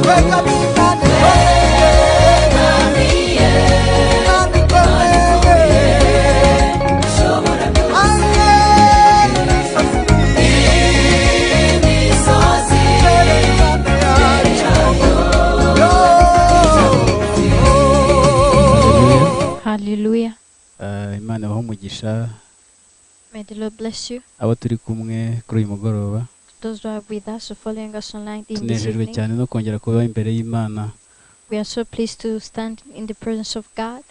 Twegamiye Imana ikomeye, Imana ikomeye. Aye, imisozi imbere y'Imana yacu. Yo. Hallelujah. Imana ibahe umugisha. May the Lord bless you. Abo turi kumwe kuri uyu mugoroba. Those who are with us or following us online in this Tunejejwe evening. Cyane no kongera kuba imbere y'Imana. We are so pleased to stand in the presence of God.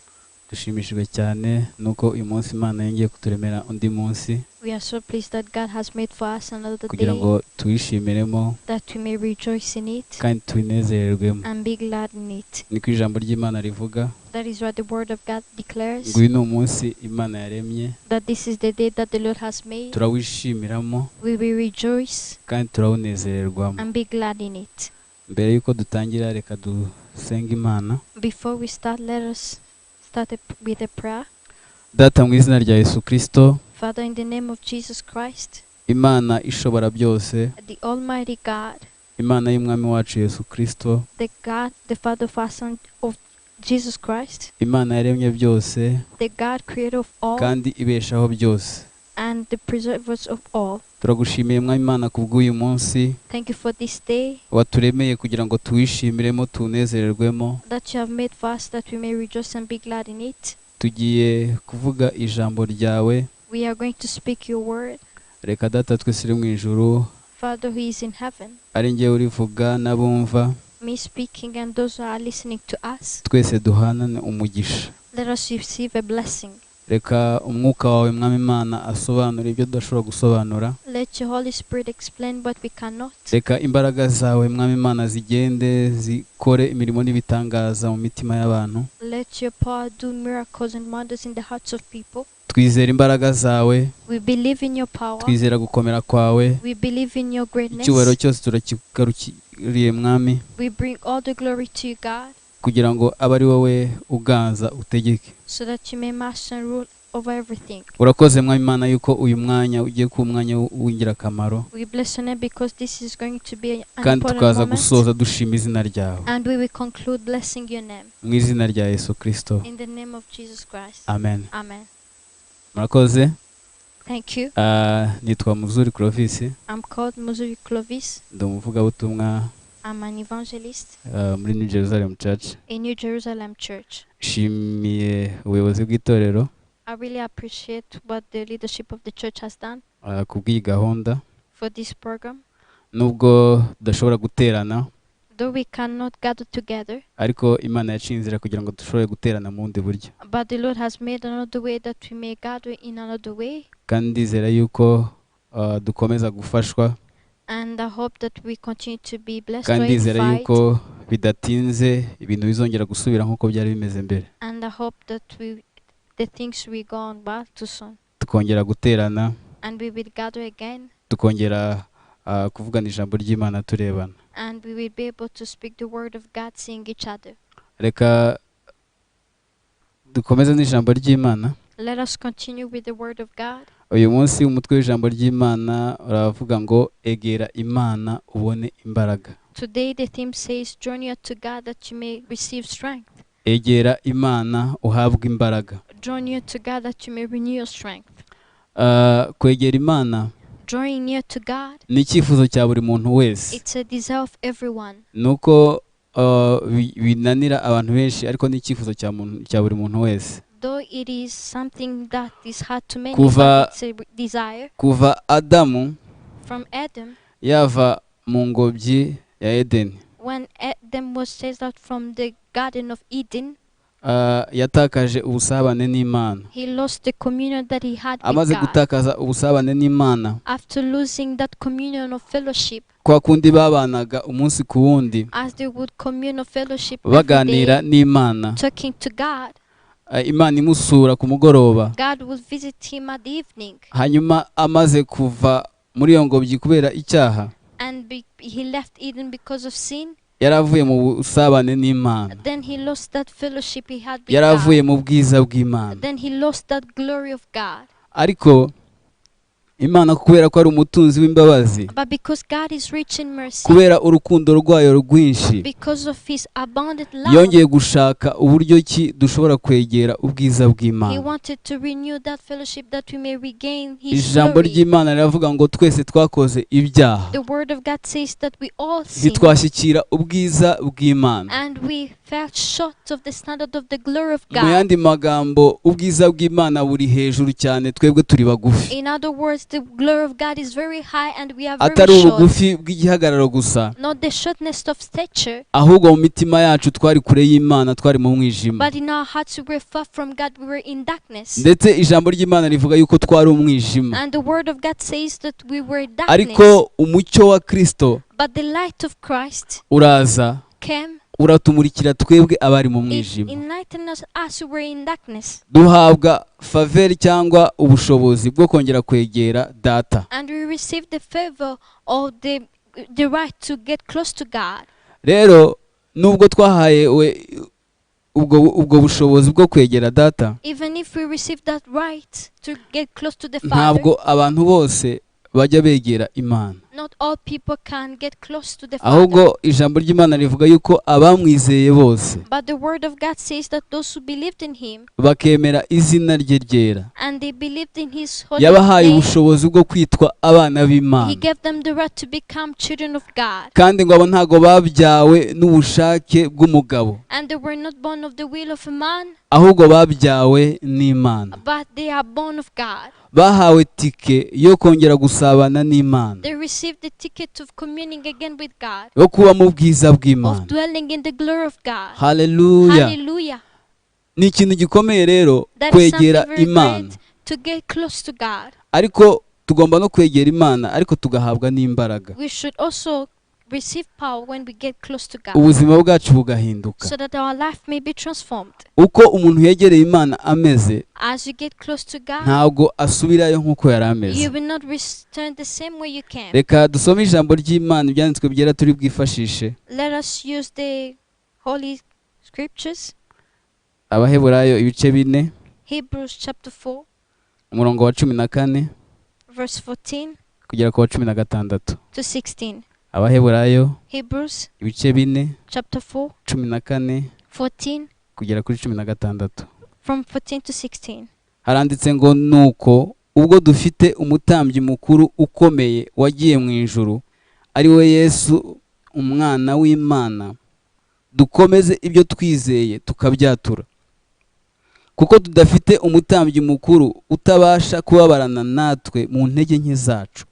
Dushimishijwe cyane nuko uyu munsi Imana yongeye kuturemera undi munsi We are so pleased that God has made for us another kugira day ngo tuwishimiremo that we may rejoice in it kandi tunezererwemo. And be glad in it. Niko ijambo ry'Imana rivuga That is what the word of God declares, ngo uyu ni umunsi Imana yaremye, that this is the day that the Lord has made. Turawishimiramo We will rejoice kandi turawunezererwamo. And be glad in it. Mbere y'uko dutangira, reka dusenge Imana. Before we start, let us start with a prayer. Data, mu izina rya Yesu Kirisito, Father, in the name of Jesus Christ, Imana ishobora byose, the Almighty God, Imana y'Umwami wacu Yesu Kirisito, the God, the Father of our Son of Jesus Christ, Imana yaremye byose the God creator of all kandi ibeshaho byose, and the preservers of all. Turagushimiye Mwami Imana kubw'uyu munsi Thank you for this day waturemeye kugira ngo tuwishimiremo, tunezererwemo. That you have made for us that we may rejoice and be glad in it. Tugiye kuvuga ijambo ryawe. We are going to speak your word. Reka Data twese uri mu ijuru, Father who is in heaven, ari njyewe urivuga n'abumva, me speaking and those who are listening to us, twese duhanane umugisha. Let us receive a blessing. Reka umwuka wawe, Mwami Imana, asobanure ibyo tudashobora gusobanura. Let your Holy Spirit explain what we cannot. Reka imbaraga zawe, Mwami Imana, zigende zikore imirimo n'ibitangaza mu mitima y'abantu. Let your power do miracles and wonders in the hearts of people. Twizera imbaraga zawe. We believe in your power. Twizera gukomera kwawe. We believe in your greatness. Icyubahiro cyose turakigarukiriye, Mwami, We bring all the glory to you, God, kugira ngo abe ari wowe uganza utegeke. So that you may master and rule over everything. Urakoze, Mwami Imana, yuko uyu mwanya ugiye kuba umwanya w'ingirakamaro, We bless your name because this is going to be an kandi important tukaza moment. gusoza dushima izina ryawe. And we will conclude blessing your name. Mu izina rya Yesu Kirisito. In the name of Jesus Christ. Amen. Amen. Murakoze. Thank you. Nitwa Muzuri Clovis. I'm called Muzuri Clovis. Ndi umuvugabutumwa I'm an evangelist muri New Jerusalem Church. In New Jerusalem Church. Nshimiye ubuyobozi bw'itorero I really appreciate what the leadership of the church has done kubw'iyi gahunda. For this program. Nubwo tudashobora guterana, Though we cannot gather together, ariko Imana yaciye inzira kugira ngo dushobore guterana mu bundi buryo. But the Lord has made another way that we may gather in another way. Kandi ndizera yuko dukomeza gufashwa. And I hope that we continue to be blessed Kandi or ndizera edified. Yuko bidatinze ibintu bizongera gusubira nk'uko byari bimeze mbere, And I hope that the things will go on back to soon. Tukongera guterana, And we will gather again tukongera kuvugana ijambo ry'Imana turebana. And we will be able to speak the word of God seeing each other. Reka dukomeze n'ijambo ry'Imana. Let us continue with the word of God. Uyu munsi umutwe w'ijambo ry'Imana uravuga ngo egera Imana ubone imbaraga. Today the theme says, "Draw near to God that you may receive strength." Egera Imana uhabwe imbaraga. Draw near to God that you may renew your strength. Kwegera Imana Drawing near to God, ni icyifuzo cya buri muntu wese. It's a desire of everyone. Ni uko binanira abantu benshi, ariko ni icyifuzo cya buri muntu wese. Though it is something that is hard to many, but it's a desire. Kuva Adamu From Adam, yava mu ngobyi ya Edeni, when Adam was chased out from the Garden of Eden, yatakaje ubusabane n'Imana. He lost the communion that he had with Amaze God. Gutakaza ubusabane n'Imana, After losing that communion of fellowship, kwa kundi babanaga umunsi ku wundi, as they would commune of fellowship every baganira day, n'Imana, talking to God, Imana imusura ku mugoroba, God would visit him at the evening. Hanyuma amaze kuva muri iyo ngobyi kubera icyaha, And he left Eden because of sin. Yari avuye mu busabane n'Imana, Then he lost that fellowship he had with yari avuye God. mu bwiza bw'Imana. Then he lost that glory of God. Ariko Imana kubera ko ari umutunzi w'imbabazi, But because God is rich in mercy, kubera urukundo rwayo rwinshi, because of His abundant love, yongeye gushaka uburyo ki dushobora kwegera ubwiza He bw'Imana. wanted to renew that fellowship that we may regain His Ijambo glory. ry'Imana riravuga ngo twese twakoze ibyaha, The Word of God says that we all sinned ntitwashyikira ubwiza bw'Imana. and we fell short of the standard of the glory of Mu God. yandi magambo, ubwiza bw'Imana buri hejuru cyane, twebwe turi bagufi. In other words, the glory of God is very high and we are very Atari short. ubugufi bw'igihagararo gusa, Not the shortness of stature, ahubwo mu mitima yacu twari kure y'Imana, twari mu mwijima. but in our hearts we were far from God, we were in darkness. Ndetse ijambo ry'Imana rivuga yuko twari umwijima, And the Word of God says that we were darkness. ariko umucyo wa Kristo But the light of Christ uraza, came, uratumurikira twebwe abari mu it mwijima. enlightened us as we were in darkness. Duhabwa faveur cyangwa ubushobozi bwo kongera kwegera Data. And we received the favor or the right to get close to God. Rero nubwo twahawe ubwo bushobozi bwo kwegera Data, Even if we receive that right to get close to the Father, ntabwo abantu bose bajya begera Imana. not all people can get close to the Father. Ahubwo ijambo ry'Imana rivuga yuko abamwizeye bose, But the Word of God says that those who believed in Him bakemera izina rye ryera, and they believed in His holy yabahaye name, ubushobozi bwo kwitwa abana b'Imana. He gave them the right to become children of God. Kandi ngo abo ntabwo babyawe n'ubushake bw'umugabo, And they were not born of the will of a man, ahubwo babyawe n'Imana. but they are born of God. Bahawe tike yo kongera gusabana n'Imana, They received the ticket of communing again with God, yo kuba mu bwiza bw'Imana. of dwelling in the glory of God. Haleluya! Hallelujah. Ni ikintu gikomeye rero That is something kwegera very Imana, great to get close to God. ariko tugomba no kwegera Imana ariko tugahabwa n'imbaraga, We should also receive power when we get close to God, ubuzima bwacu bugahinduka. so that our life may be transformed. Uko umuntu yegereye Imana ameze, As you get close to God, ntabwo asubirayo nk'uko yari ameze. you will not return the same way you came. Reka dusome ijambo ry'Imana, ibyanditswe byera turi bwifashishe. Let us use the Holy Scriptures. Abaheburayo ibice 4, Hebrews chapter 4, umurongo wa 14 verse 14 kugera ku wa 16. to 16. Abaheburayo Hebrews ibice 4, chapter 4, 14 14, kugera kuri 16. from 14 to 16. Haranditse ngo nuko ubwo dufite umutambyi mukuru ukomeye wagiye mu ijuru, ari we Yesu umwana w'Imana, dukomeze ibyo twizeye tukabyatura. Kuko tudafite umutambyi mukuru utabasha kubabarana natwe mu ntege nke zacu,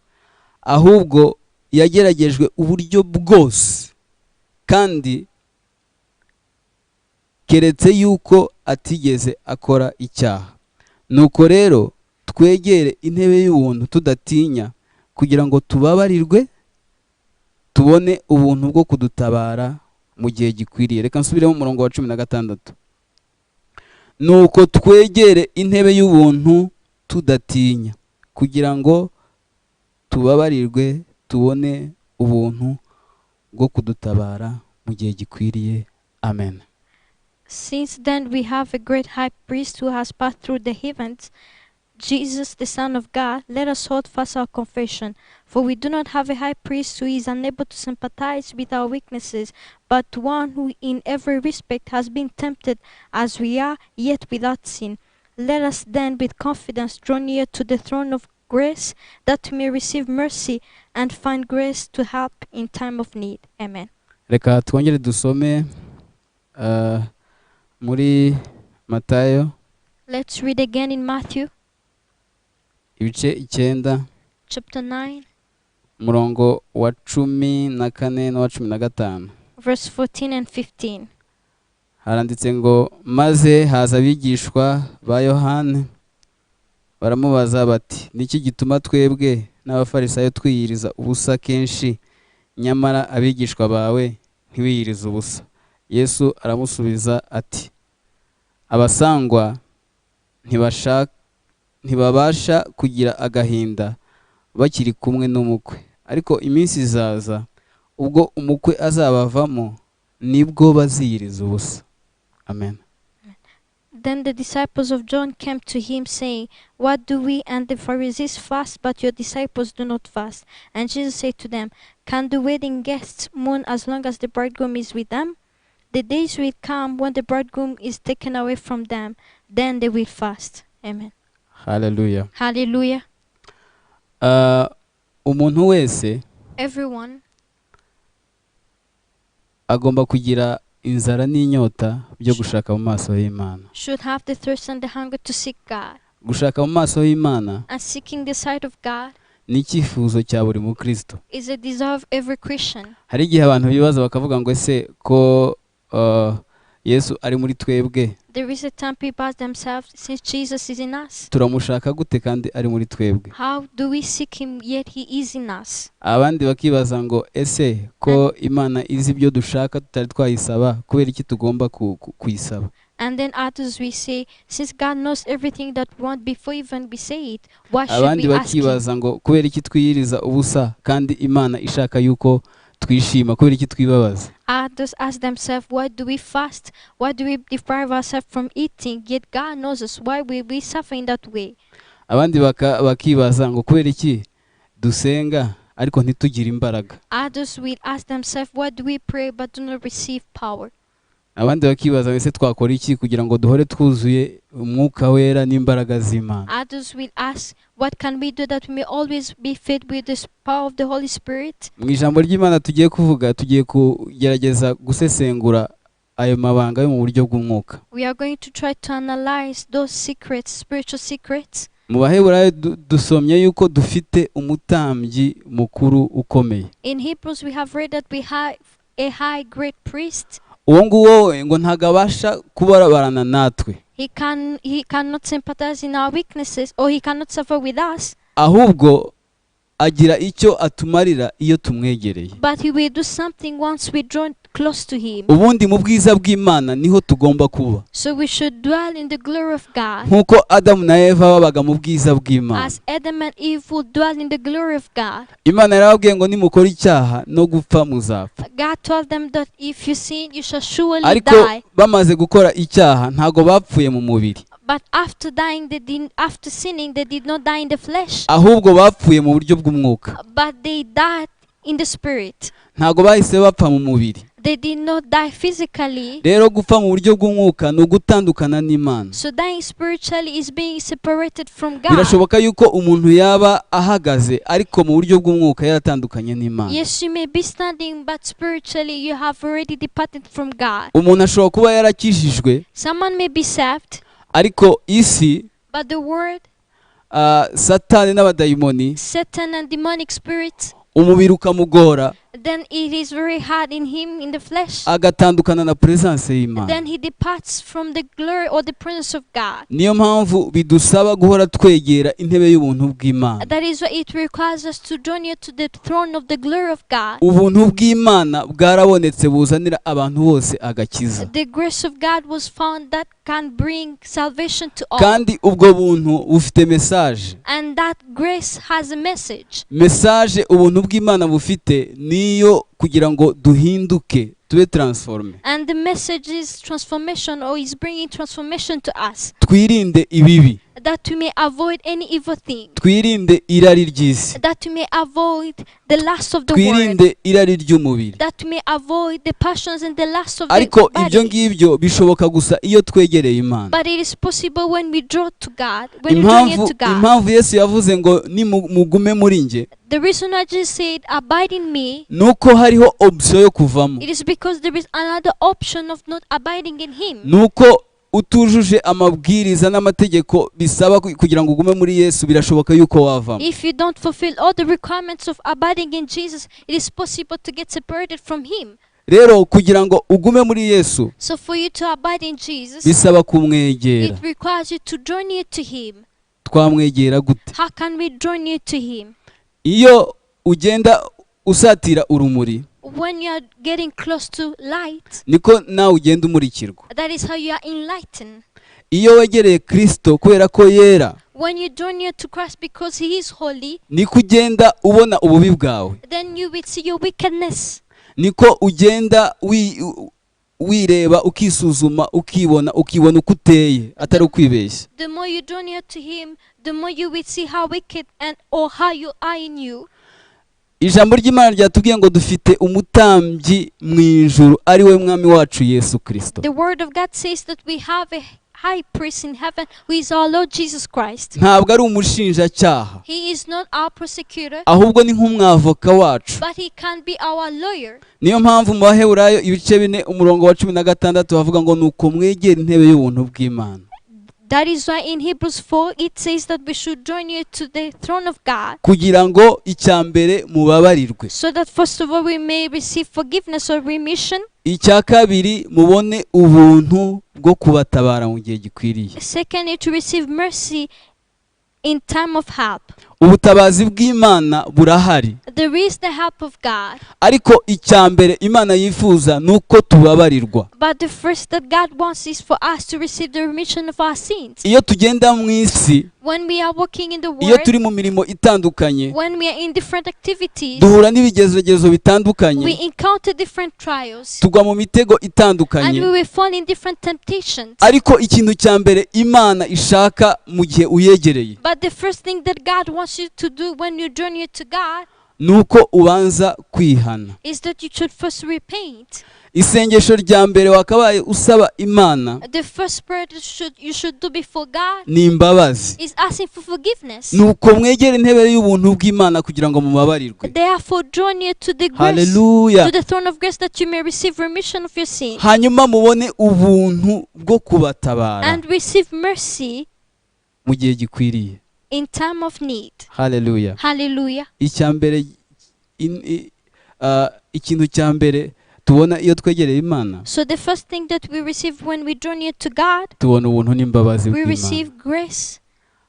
ahubwo yageragejwe uburyo bwose, kandi keretse yuko atigeze akora icyaha. Nuko rero twegere intebe y'ubuntu tudatinya, kugira ngo tubabarirwe, tubone ubuntu bwo kudutabara mu gihe gikwiriye. Reka nsubiremo umurongo wa 16. Nuko twegere intebe y'ubuntu tudatinya, kugira ngo tubabarirwe, tubone ubuntu bwo kudutabara mu gihe gikwiriye. Amen. Since then we have a great high priest who has passed through the heavens, Jesus the Son of God, let us hold fast our confession. For we do not have a high priest who is unable to sympathize with our weaknesses, but one who in every respect has been tempted as we are, yet without sin. Let us then with confidence draw near to the throne of grace, that we may receive mercy and find grace to help in time of need. Amen. Reka twongere dusome muri Matayo Let's read again in Matthew ibice 9, chapter 9, umurongo wa 14 n'uwa 15. verse 14 and 15. Haranditse ngo maze haza abigishwa ba Yohana baramubaza bati niki gituma twebwe n'abafarisayo twiyiriza ubusa kenshi, nyamara abigishwa bawe ntibiyirize ubusa? Yesu aramusubiza ati abasangwa ntibabasha kugira agahinda bakiri kumwe n'umukwe, ariko iminsi izaza ubwo umukwe azabavamo, nibwo baziyiriza ubusa. Amen. Then the disciples of John came to him, saying, "What do we and the Pharisees fast, but your disciples do not fast?" And Jesus said to them, "Can the wedding guests mourn as long as the bridegroom is with them? The days will come when the bridegroom is taken away from them, then they will fast." Amen. Haleluya. Hallelujah. Ah, umuntu wese Everyone agomba kugira inzara n'inyota byo gushaka mu maso y'Imana. Should have the thirst and the hunger to seek God. Gushaka mu maso y'Imana And seeking the sight of God ni icyifuzo cya buri mukristo. Is a desire of every Christian. Hari igihe abantu bibaza bakavuga ngo ese ko Yesu ari muri twebwe, There is a time people ask themselves, since Jesus is in us, turamushaka gute kandi ari muri twebwe? How do we seek him yet he is in us? Abandi bakibaza ngo ese ko Imana izi ibyo dushaka tutari twayisaba, kubera iki tugomba kuyisaba? And then others we say, since God knows everything that we want before even we say it, why should Abandi we ask him? bakibaza ngo kubera iki twiyiriza ubusa kandi Imana ishaka yuko twishima, kubera iki twibabaza? Others ask themselves, why do we fast? Why do we deprive ourselves from eating? Yet God knows us. Why will we suffer in that way? Abandi bakibaza ngo kubera iki dusenga ariko ntitugire imbaraga? Others will ask themselves, why do we pray but do not receive power? Abandi bakibaza ngo ese twakora iki kugira ngo duhore twuzuye Umwuka Wera n'imbaraga z'Imana? Others will ask, what can we do that we may always be filled with the power of the Holy Spirit? Mu ijambo ry'Imana tugiye kuvuga, tugiye kugerageza gusesengura ayo mabanga yo mu buryo bw'umwuka. We are going to try to analyze those secrets, spiritual secrets. Mu Baheburayo dusomye yuko dufite umutambyi mukuru ukomeye. In Hebrews, we have read that we have a high great priest. Uwo nguwo we ngo ntabwo abasha kubabarana natwe, He cannot sympathize in our weaknesses, or he cannot suffer with us, ahubwo agira icyo atumarira iyo tumwegereye. But he will do something once we draw close to him. Ubundi mu bwiza bw'Imana niho tugomba kuba, So we should dwell in the glory of God. Nk'uko Adamu na Eva babaga mu bwiza bw'Imana. As Adam and Eve would dwell in the glory of God. Imana yarababwiye ngo nimukora icyaha no gupfa muzapfa. God told them that if you sin, you shall surely Ariko die. Bamaze gukora icyaha ntabwo bapfuye mu mubiri, But after dying, they didn't, after sinning, they did not die in the flesh, ahubwo bapfuye mu buryo bw'umwuka. But they died in the spirit. Ntabwo bahise bapfa mu mubiri. They did not die physically. Rero gupfa mu buryo bw'umwuka ni ugutandukana n'Imana. So dying spiritually is being separated from God. Birashoboka yuko umuntu yaba ahagaze ariko mu buryo bw'umwuka yaratandukanye n'Imana. Yes, you may be standing, but spiritually you have already departed from God. Umuntu ashobora kuba yarakijijwe, Someone may be saved, ariko isi, but the world, Satani n'abadayimoni, Satan and demonic spirits, umubiri ukamugora, then it is very hard in him in the flesh. Agatandukana na presence y'Imana. Then he departs from the glory or the presence of God. Niyo mpamvu bidusaba guhora twegera intebe y'ubuntu bw'Imana. That is why it requires us to draw near to the throne of the glory of God. Ubuntu bw'Imana bwarabonetse buzanira abantu bose agakiza. The grace of God was found that can bring salvation to all. Kandi ubwo buntu bufite message. And that grace has a message. Message ubuntu bw'Imana bufite niyo kugira ngo duhinduke tube transformé, And the message is transformation, or is bringing transformation to us, twirinde ibibi, that we may avoid any evil thing, twirinde irari ry'isi, that we may avoid the lust of the world, twirinde irari ry'umubiri. That we may avoid the passions and the lust of the Ariko ibyo body. Ngibyo bishoboka gusa iyo twegereye Imana. But it is possible when we draw to God, when we draw near Impamvu to God. impamvu Yesu yavuze ngo nimugume muri njye, The reason why Jesus said, "Abide in me," ni uko hariho option yo kuvamo. it is because there is another option of not abiding in Him. Ni uko utujuje amabwiriza n'amategeko bisaba kugira ngo ugume muri Yesu, birashoboka yuko wavamo. If you don't fulfill all the requirements of abiding in Jesus, it is possible to get separated from Him. Rero kugira ngo ugume muri Yesu, So for you to abide in Jesus, bisaba kumwegera. It requires you to draw near to Him. Twamwegera gute? How can we draw near to Him? Iyo ugenda usatira urumuri, When you are getting close to light, niko nawe ugenda umurikirwa. That is how you are enlightened. Iyo wegereye Kirisito kubera ko yera, When you draw near to Christ because He is holy, niko ugenda ubona ububi bwawe, then you will see your wickedness. Niko ugenda Wireba, ukisuzuma, ukibona, ukibona uko uteye, atari ukwibeshya. The more you draw near to Him, the more you will see how wicked and or how you are in you. Ijambo ry'Imana ryatubwiye ngo dufite umutambyi mu ijuru, ari we Mwami wacu Yesu Kirisito. The Word of God says that we have a high priest in heaven who is our Lord Jesus Christ. Ntabwo ari umushinjacyaha, He is not our prosecutor, ahubwo ni nk'umwavoka wacu. But he can be our lawyer. Niyo mpamvu mu Baheburayo ibice 4, umurongo wa 16 havuga ngo nuko mwegera intebe y'ubuntu bw'Imana. That is why in Hebrews 4 it says that we should join you to the throne of God, kugira ngo icya mbere mubabarirwe, so that first of all we may receive forgiveness or remission. Icya kabiri mubone ubuntu bwo kubatabara mu gihe gikwiriye. Secondly, to receive mercy in time of help. Ubutabazi bw'Imana burahari. There is the help of God. Ariko icya mbere Imana yifuza ni uko tubabarirwa. But the first that God wants is for us to receive the remission of our sins. Iyo tugenda mu isi, When we are walking in the iyo world, turi mu mirimo itandukanye, when we are in different activities, duhura n'ibigeragezo bitandukanye, we encounter different trials tugwa mu mitego and itandukanye. We will fall in different temptations. Ariko ikintu cya mbere Imana ishaka mu gihe uyegereye, But the first thing that God wants you to do when you join you to God ni uko ubanza kwihana. Is that you should first repent. Isengesho rya mbere wakabaye usaba Imana The first prayer that you should do before God ni imbabazi. Is asking for forgiveness. Ni uko mwegera intebe y'ubuntu bw'Imana kugira ngo mubabarirwe. Therefore, draw near to the grace, Haleluya. To the throne of grace, that you may receive remission of your sins Hanyuma mubone ubuntu bwo kubatabara and receive mercy mu gihe gikwiriye. In time of need. Haleluya. Hallelujah. Icya mbere ikintu cya mbere tubona iyo twegereye Imana, So the first thing that we receive when we draw near to God, tubona ubuntu n'imbabazi we bw'Imana, receive grace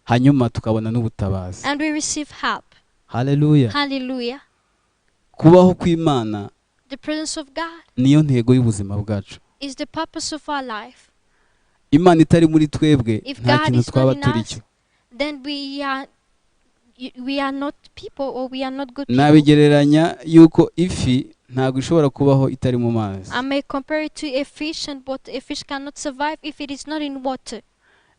hanyuma tukabona n'ubutabazi. And we receive help. Haleluya. Hallelujah. Kubaho kw'Imana The presence of God niyo ntego y'ubuzima bwacu. Is the purpose of our life. Imana itari muri twebwe, If nta God kintu is twaba not in turi us, cyo. then we are not people or we are not good people. Nabigereranya yuko ifi ntabwo ishobora kubaho itari mu mazi. I may compare it to a fish, and but a fish cannot survive if it is not in water.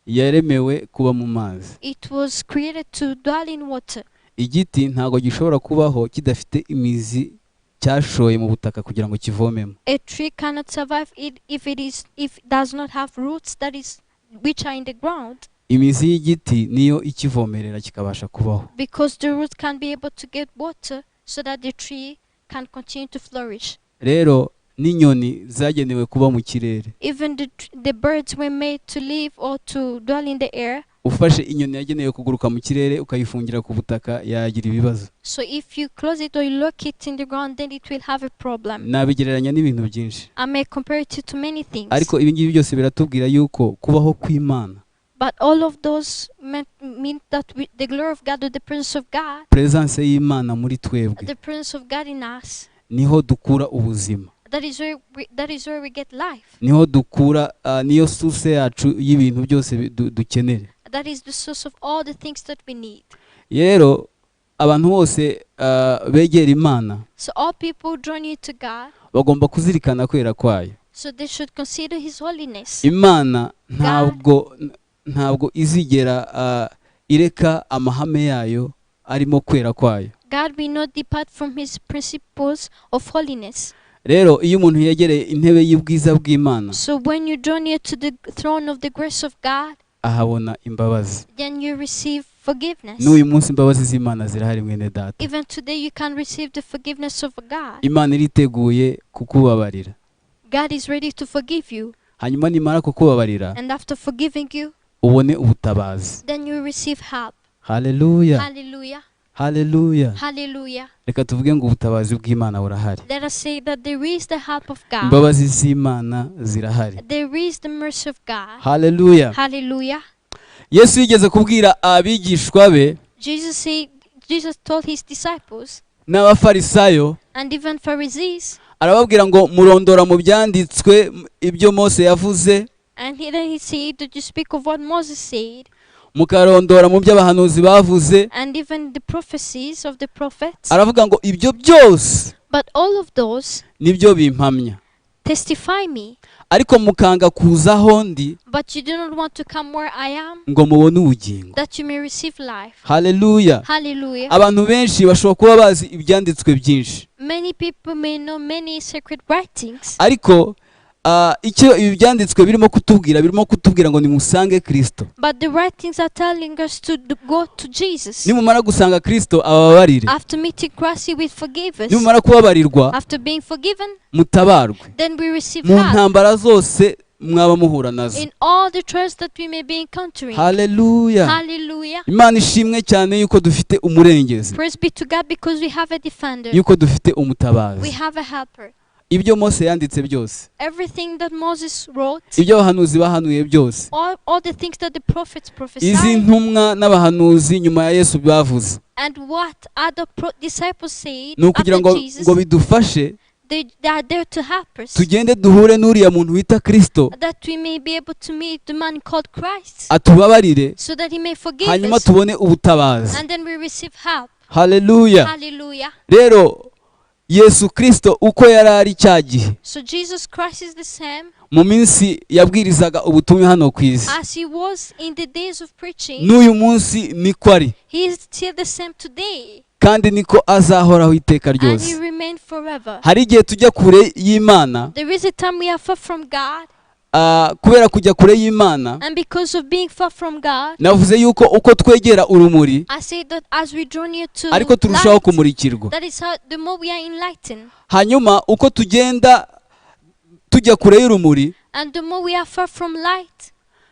Yaremewe kuba mu mazi. It was created to dwell in water. Igiti ntabwo gishobora kubaho kidafite imizi cyashoye mu butaka kugira ngo kivomemo. A tree cannot survive it if it does not have roots that is which are in the ground, Imizi y'igiti niyo ikivomerera kikabasha kubaho. Because the roots can be able to get water so that the tree can continue to flourish. Rero n'inyoni zagenewe kuba mu kirere. Even the birds were made to live or to dwell in the air. Ufashe inyoni yagenewe kuguruka mu kirere ukayifungira ku butaka, yagira ibibazo. So if you close it or you lock it in the ground, then it will have a problem. Nabigereranya n'ibintu byinshi. I may compare it to many things. Ariko ibi ngibi byose biratubwira yuko kubaho kw'Imana, But all of those mean that the glory of God or the presence of God, presence y'Imana muri twebwe, the presence of God in us, niho dukura ubuzima, that is where we get life. Niho dukura niyo source yacu y'ibintu byose dukenera. That is the source of all the things that we need. Rero abantu bose begera Imana So all people draw near to God, bagomba kuzirikana kwera kwayo. So they should consider His holiness. Imana ntabwo izigera ireka amahame yayo arimo kwera kwayo. God will not depart from His principles of holiness. Rero iyo umuntu yegereye intebe y'ubwiza bw'Imana, So when you draw near to the throne of the grace of God, ahabona imbabazi. Then you receive forgiveness. N'uyu munsi imbabazi z'Imana zirahari, mwene data. Even today, you can receive the forgiveness of God. Imana iriteguye kukubabarira. God is ready to forgive you. Hanyuma nimara kukubabarira, And after forgiving you, ubone ubutabazi. Then you receive help. Haleluya. Hallelujah. Haleluya. Hallelujah. Reka tuvuge ngo ubutabazi bw'Imana burahari. Let us say that there is the help of God. Imbabazi z'Imana zirahari. There is the mercy of God. Haleluya. Hallelujah. Yesu yigeze kubwira abigishwa be Jesus told his disciples n'Abafarisayo, and even Pharisees, arababwira ngo murondora mu byanditswe ibyo Mose yavuze, and then he said that you speak of what Moses said, mukarondora mu byo abahanuzi bavuze, and even the prophecies of the prophets. Aravuga ngo ibyo byose But all of those nibyo bimpamya. Testify me, Ariko mukanga kuza aho ndi but you do not want to come where I am, ngo mubone ubugingo. That you may receive life. Haleluya. Hallelujah. Abantu benshi bashobora kuba bazi ibyanditswe byinshi, Many people may know many sacred writings, ariko icyo ibi byanditswe birimo kutubwira ngo nimusange Kristo. But the writings are telling us to go to Jesus. Nimumara gusanga Kristo abababarire. After meeting Christ, He will forgive us. Nimumara kubabarirwa After being forgiven, mutabarwe then we receive mu help ntambara zose mwaba muhura nazo. In all the trials that we may be encountering. Haleluya. Hallelujah. Imana ishimwe cyane yuko dufite umurengezi, Praise be to God because we have a defender. yuko dufite We umutabazi. Have a helper. Ibyo Mose yanditse byose, Everything that Moses wrote, ibyo abahanuzi bahanuye byose, all the things that the prophets izi prophesied, ntumwa n'abahanuzi nyuma ya Yesu bavuze, and what other disciples said ni ukugira after ngo Jesus, ngo bidufashe they are there to help us, tugende duhure n'uriya muntu wita Kristo, that we may be able to meet the man called Christ, atubabarire, so that he may forgive hanyuma us, tubone ubutabazi. And then we receive help. Haleluya. Hallelujah. Rero Yesu Kristo uko yari ari cya gihe So Jesus Christ is the same mu minsi yabwirizaga ubutumwa hano ku isi, as he was in the days of preaching. N'uyu munsi niko ari, He is still the same today, kandi niko azahoraho iteka and he ryose. remained forever. Hari igihe tujya kure y'Imana, There is a time we are far from God, kubera kujya kure y'Imana, and because of being far from God, navuze yuko uko twegera urumuri I say that as we draw near to ariko turushaho light, kumurikirwa. That is how the more we are enlightened, Hanyuma uko tugenda tujya kure y'urumuri, and the more we are far from light,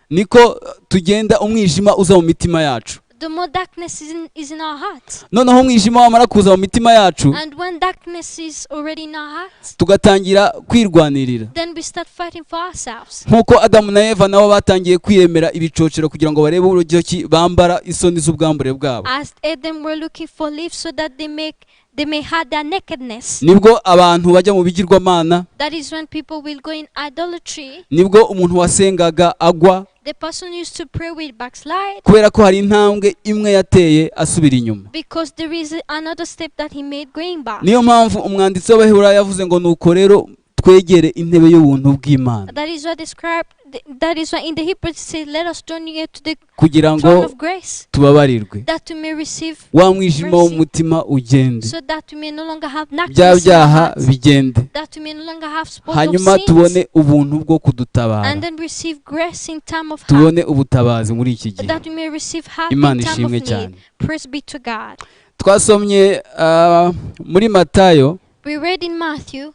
niko tugenda umwijima uza mu mitima yacu. The more darkness is in our hearts. Noneho umwijima wamara kuza mu mitima yacu, And when darkness is already in our hearts, tugatangira kwirwanirira, then we start fighting for ourselves. Nk'uko Adamu na Eva nabo batangiye kwiremera ibicocero kugira ngo barebe uburyo ki bambara isoni z'ubwambure bwabo. As Adam were looking for leaves so that they may hide their nakedness. Nibwo abantu bajya mu bigirwamana. That is when people will go in idolatry. Nibwo umuntu wasengaga agwa, The person used to pray will backslide kubera ko hari intambwe imwe yateye asubira inyuma. Because there is another step that he made going back. Niyo mpamvu umwanditsi w'Abaheburayo yavuze ngo nuko rero twegere intebe y'ubuntu bw'Imana, That is why the scribe, that is why in the Hebrews it says, "Let us draw near to the kugira ngo throne of grace, tubabarirwe, that we may receive wa mwijima mercy, w'umutima ugende, so that we may no longer have bya darkness in our byaha hearts, bigende, that we may no longer have spot of hanyuma sins, tubone ubuntu bwo kudutabara, and then receive grace in time of help, tubone ubutabazi muri iki gihe." that we may receive help in Imana time of ishimwe need." cyane. Praise be to God. Twasomye muri Matayo We read in Matthew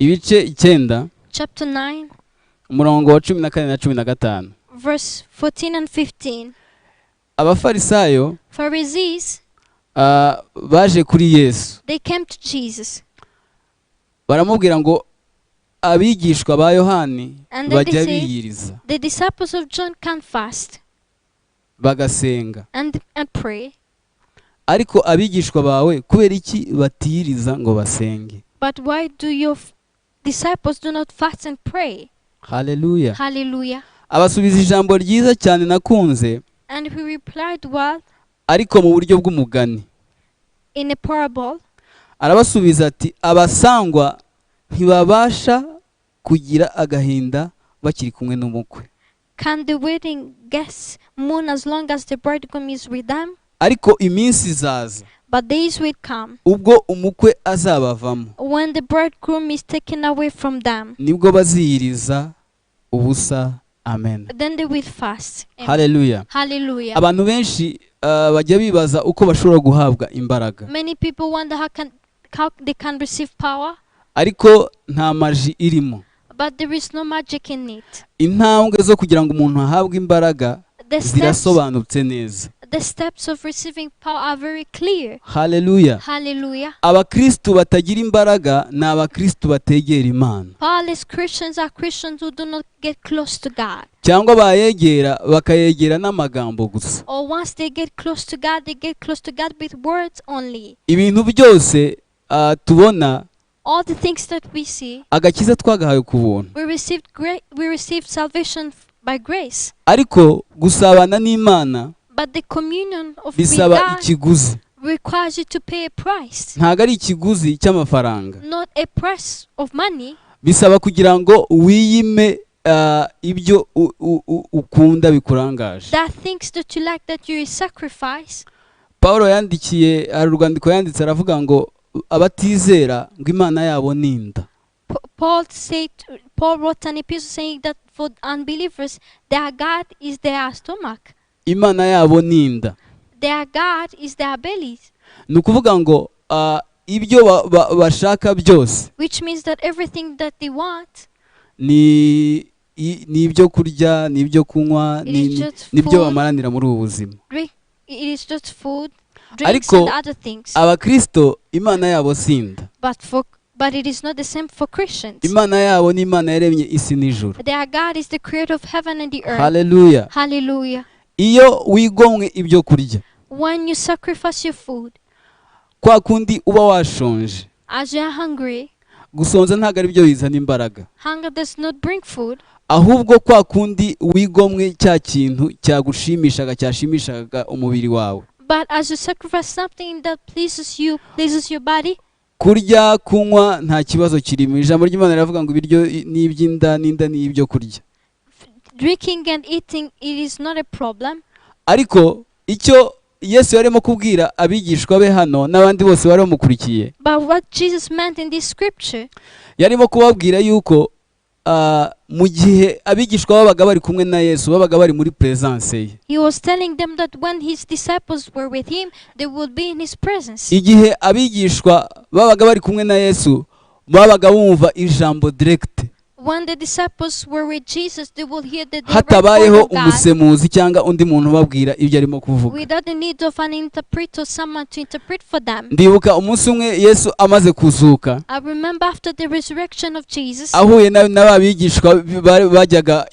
ibice 9, chapter 9, umurongo wa 14 na 15. Verse 14 and 15. Abafarisayo Pharisees, baje kuri Yesu, they came to Jesus baramubwira ngo abigishwa ba Yohani and then bajya they say, biyiriza "The disciples of John can fast bagasenga, and pray, ariko abigishwa bawe kubera iki batiyiriza ngo basenge? But why do your disciples do not fast and pray?" Haleluya. Hallelujah. Abasubiza ijambo ryiza cyane nakunze, And he replied well ariko mu buryo bw'umugani. In a parable. Arabasubiza ati abasangwa ntibabasha kugira agahinda bakiri kumwe n'umukwe? Can the wedding guests mourn as long as the bridegroom is with them? Ariko iminsi izaza But days will come ubwo umukwe azabavamo, when the bridegroom is taken away from them. Nibwo baziyiriza ubusa. Amen. Then they will fast. Amen. Haleluya. Hallelujah. Abantu benshi bajya bibaza uko bashobora guhabwa imbaraga, Many people wonder how they can receive power, ariko nta magie irimo. But there is no magic in it. Intambwe zo kugira ngo umuntu ahabwe imbaraga The steps, zirasobanutse neza. The steps of receiving power are very clear. Haleluya. Hallelujah. Abakristu batagira imbaraga ni abakristu bategera Imana, Powerless Christians are Christians who do not get close to God. Cyangwa bayegera bakayegera n'amagambo gusa. Or once they get close to God, they get close to God with words only. Ibintu byose tubona, All the things that we see, agakiza twagahawe ku buntu, we received salvation by grace. Ariko gusabana n'Imana But the communion of with bisaba God ikiguzi. Requires you to pay a price. Ntabwo ari ikiguzi cy'amafaranga. Not a price of money. Bisaba kugira ngo wiyime ibyo ukunda bikurangaje. There are things that you like that you sacrifice. Paul yandikiye, hari urwandiko yanditse, aravuga ngo abatizera ngo Imana yabo ni inda. Paul wrote an epistle saying that for unbelievers, their God is their stomach. Imana yabo ni inda. Their God is their bellies. Ni ukuvuga ngo ibyo bashaka byose Which means that everything that they want, ni ibyo kurya, ni ibyo kunywa, it is just nibyo food, bamaranira muri ubu buzima. Drink, it is just food, drinks Ariko and other things. Abakristo Imana yabo si inda. But it is not the same for Christians. Imana yabo ni Imana yaremye isi n'ijuru. Their God is the creator of heaven and the earth. Haleluya. Hallelujah. Iyo wigomwe ibyo kurya, When you sacrifice your food, kwa kundi uba washonje, as you are hungry, gusonza ntabwo ari byo bizana imbaraga, hunger does not bring food, ahubwo kwa kundi wigomwe cya kintu cyagushimishaga, cyashimishaga umubiri wawe. But as you sacrifice something that pleases you, pleases your body, kurya kunywa nta kibazo kirimo. Ijambo ry'Imana riravuga ngo ibiryo ni iby'inda n'inda ni ibyo kurya. Drinking and eating, it is not a problem. Ariko icyo Yesu yarimo kubwira abigishwa be hano n'abandi bose bari bamukurikiye, But what Jesus meant in this scripture, yarimo kubabwira yuko mu gihe abigishwa babaga bari kumwe na Yesu, babaga bari muri presence ye. He was telling them that when his disciples were with him, they would be in his presence. Igihe abigishwa babaga bari kumwe na Yesu, babaga bumva ijambo direct. When the disciples were with Jesus, they would hear the direct word Hatabayeho of God umusemuzi cyangwa undi muntu ubabwira ibyo arimo kuvuga. Without the need of an interpreter, someone to interpret for them. Ndibuka umunsi umwe Yesu amaze kuzuka, I remember after the resurrection of Jesus, ahuye n'aba bigishwa bajyaga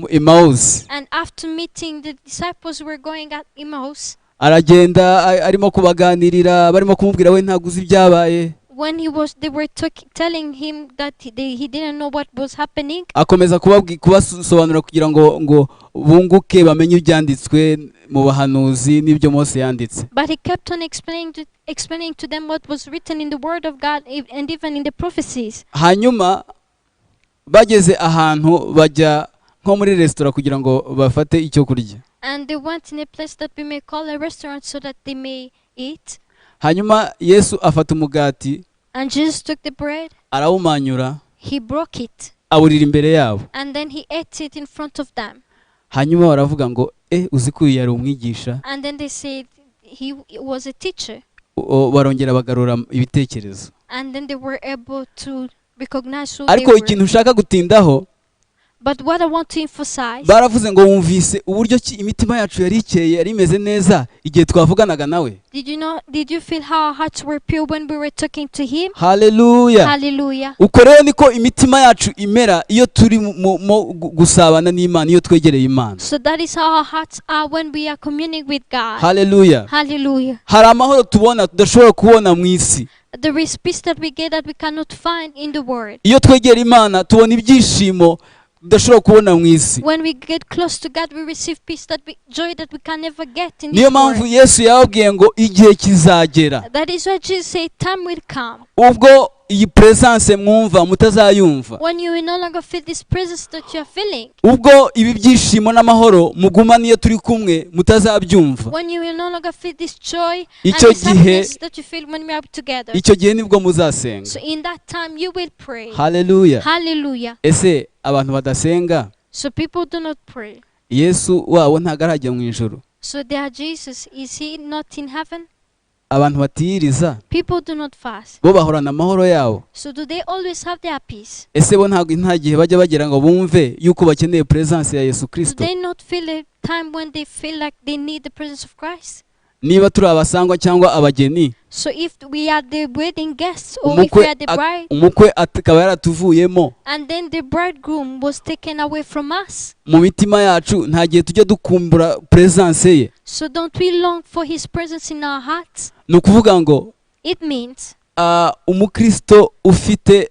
Emausi, and after meeting the disciples were going at Emmaus, aragenda arimo kubaganirira, barimo kumubwira we ntabwo uzi ibyabaye. When they were telling him that he didn't know what was happening. Akomeza kubasobanurira kugira ngo bunguke bamenye ibyanditswe mu bahanuzi n'ibyo Mose yanditse. But he kept on explaining to them what was written in the Word of God and even in the prophecies. Hanyuma bageze ahantu bajya nko muri resitora kugira ngo bafate icyo kurya. And they went in a place that we may call a restaurant so that they may eat. Hanyuma Yesu afata umugati, And Jesus took the bread, arawumanyura, he broke it, awurira imbere yabo. And then he ate it in front of them. Hanyuma baravuga ngo uzi ko uyu yari umwigisha. And then they said he was a teacher. Barongera bagarura ibitekerezo. And then they were able to recognize who they Ariko were. ikintu ushaka gutindaho, But what I want to emphasize, baravuze ngo wumvise uburyo ki imitima yacu yari ikeye, yari imeze neza igihe twavuganaga nawe. Did you know, did you feel how our hearts were pure when we were talking to him? Haleluya. Hallelujah. Uko rero niko imitima yacu imera iyo turi mu gusabana n'Imana, iyo twegereye Imana. So that is how our hearts are when we are communing with God. Haleluya. Hallelujah. Hari amahoro tubona tudashobora kubona mu isi. There is peace that we get that we cannot find in the world. Iyo twegera Imana tubona ibyishimo tudashobora kubona mu isi. When we get close to God, we receive peace that we, joy that we can never get in Niyo this mpamvu world. Yesu yababwiye ngo igihe kizagera That is why Jesus said, time will come ubwo iyi presence mwumva mutazayumva, when you will no longer feel this presence that you are feeling, ubwo ibi byishimo n'amahoro mugumana iyo turi kumwe mutazabyumva, when you will no longer feel this joy and Icyo this gihe happiness that you feel when we are together. icyo gihe nibwo muzasenga. So in that time you will pray. Haleluya. Hallelujah. Ese abantu badasenga, So people do not pray. Yesu wabo ntabwo arajya mu ijuru? So their Jesus, is he not in heaven? Abantu batiyiriza, People do not fast. bo bahorana amahoro yabo. So do they always have their peace? Ese bo ntabwo nta gihe bajya bagira ngo bumve yuko bakeneye presence ya Yesu Do Kristo? they not feel a time when they feel like they need the presence of Christ? Niba turi abasangwa cyangwa abageni, So if we are the wedding guests or if we are the bride, umukwe akaba yaratuvuyemo, and then the bridegroom was taken away from us, mu mitima yacu nta gihe tujya dukumbura presence ye. So don't we long for his presence in our hearts? Ni ukuvuga ngo, It means umukristo ufite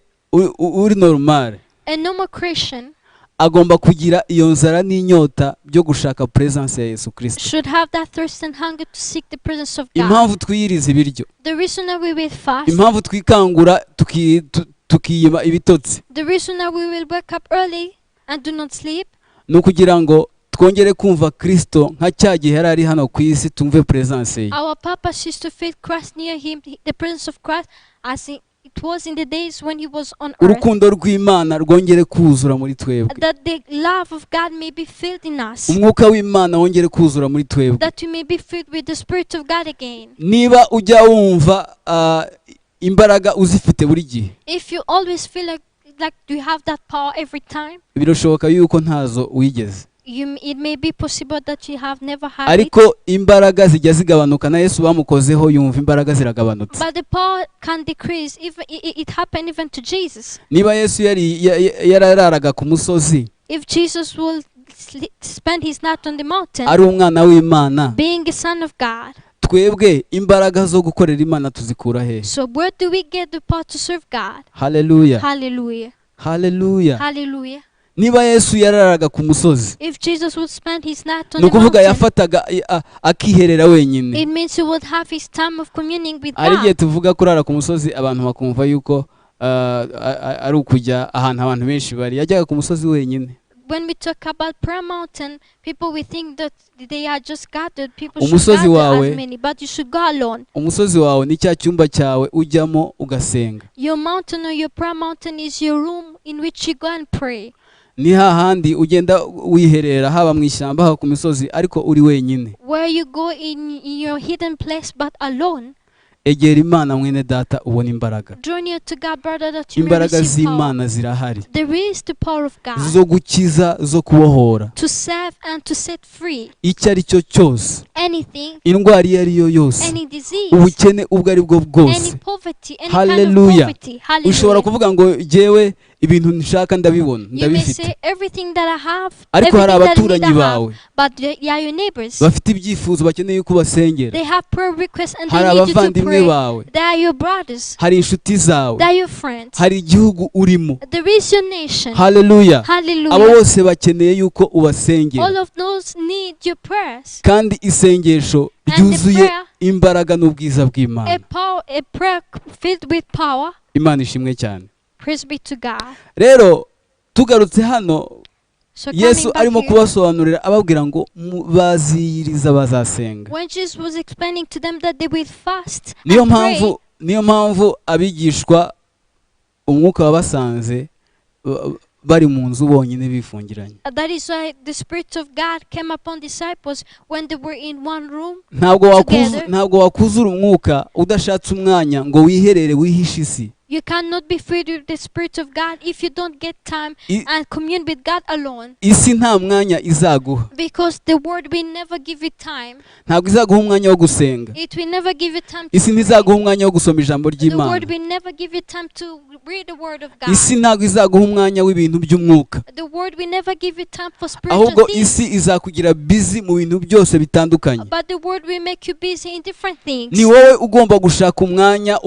uri normal a normal Christian agomba kugira iyo nzara n'inyota byo gushaka presence ya Yesu Kristo. should have that thirst and hunger to seek the presence of God. Impamvu twiyiriza ibiryo, The reason that we will fast, impamvu twikangura Tukiyima ibitotsi, The reason that we will wake up early and do not sleep ni ukugira ngo twongere kumva Kristo nka cya gihe yari ari hano ku isi, tumve presence ye. Our purpose is to feel Christ near him, the presence of Christ, as it was in the days when he was on earth. Urukundo rw'Imana rwongere kuzura muri twebwe. That the love of God may be filled in us. Umwuka w'Imana wongere kuzura muri twebwe. That we may be filled with the Spirit of God again. Niba ujya wumva imbaraga uzifite buri gihe, If you always feel like you have that power every time, birashoboka yuko ntazo wigeze. It may be possible that you have never had it. Ariko imbaraga zijya zigabanuka, na Yesu bamukozeho yumva imbaraga ziragabanutse. But the power can decrease. Even it happened even to Jesus. Niba Yesu yari yarararaga ku musozi, If Jesus will spend his night on the mountain, ari umwana w'Imana, being a son of God, twebwe imbaraga zo gukorera Imana tuzikura hehe? So where do we get the power to serve God? Haleluya. Hallelujah. Haleluya. Hallelujah. Niba Yesu yararaga ku musozi, If Jesus would spend his night on ni the ukuvuga mountain, yafataga akiherera wenyine. It means he would have his time of communing with Hari igihe God. tuvuga kurara ku musozi, abantu bakumva yuko ari ukujya ahantu abantu benshi bari. Yajyaga ku musozi wenyine. When we talk about prayer mountain, people will think that they are just gathered. People should Umusozi gather wawe as many, but you should go alone. Umusozi wawe ni cya cyumba cyawe ujyamo ugasenga. Your mountain or your prayer mountain is your room in which you go and pray. Ni hahandi ugenda wiherera, haba mu ishyamba, haba ku misozi, ariko uri wenyine. Where you go in your hidden place, but alone. Egera Imana, mwene data, ubona imbaraga. Draw near to God, brother, that you may Imbaraga receive power. z'Imana zirahari There is the power of God zo gukiza, zo kubohora, to save and to set free. Icyo ari cyo cyose, Anything, indwara iyo ari yo yose, any disease, ubukene ubwo ari bwo bwose. Any poverty, any kind of Hallelujah. poverty. Ushobora Hallelujah. kuvuga ngo jyewe ibintu nshaka ndabibona, You may ndabifite, say everything that I have, ariko hari everything that I need abaturanyi I have, bawe but they are your neighbors. bafite ibyifuzo bakeneye yuko ubasengera. They have prayer requests and Hari they need you to abavandimwe pray. bawe, They are your brothers. hari inshuti zawe, They are your friends. hari igihugu urimo. There is your nation. Haleluya. Abo Hallelujah. bose bakeneye yuko ubasengera. All of those need your prayers. Kandi isengesho And the ryuzuye prayer, imbaraga n'ubwiza bw'Imana. A prayer filled with power. Imana ishimwe cyane. Praise be to God. Rero tugarutse hano, So Yesu coming back arimo here, kubasobanurira ababwira ngo baziyiriza, bazasenga. When Jesus was explaining to them that they will fast Niyo and pray, mpamvu, niyo mpamvu abigishwa umwuka wabasanze bari mu nzu bonyine bifungiranye. That is why the Spirit of God came upon disciples when they were in one room Ntabwo together. Ntabwo wakuzura umwuka udashatse umwanya ngo wiherere, wihishe isi. You cannot be filled with the Spirit of God if you don't get time and commune with God alone. Isi nta mwanya izaguha. Because the world will never give you time. Ntabwo izaguha umwanya wo gusenga. It will never give you time to Isi pray. ntizaguha umwanya wo gusoma ijambo The ry'Imana. world will never give you time to read the word of God. Isi ntabwo izaguha umwanya w'ibintu by'umwuka. The world will never give you time for spiritual Ahubwo things. isi izakugira busy mu bintu byose bitandukanye. But the world will make you busy in different things. Ni wowe ugomba gushaka umwanya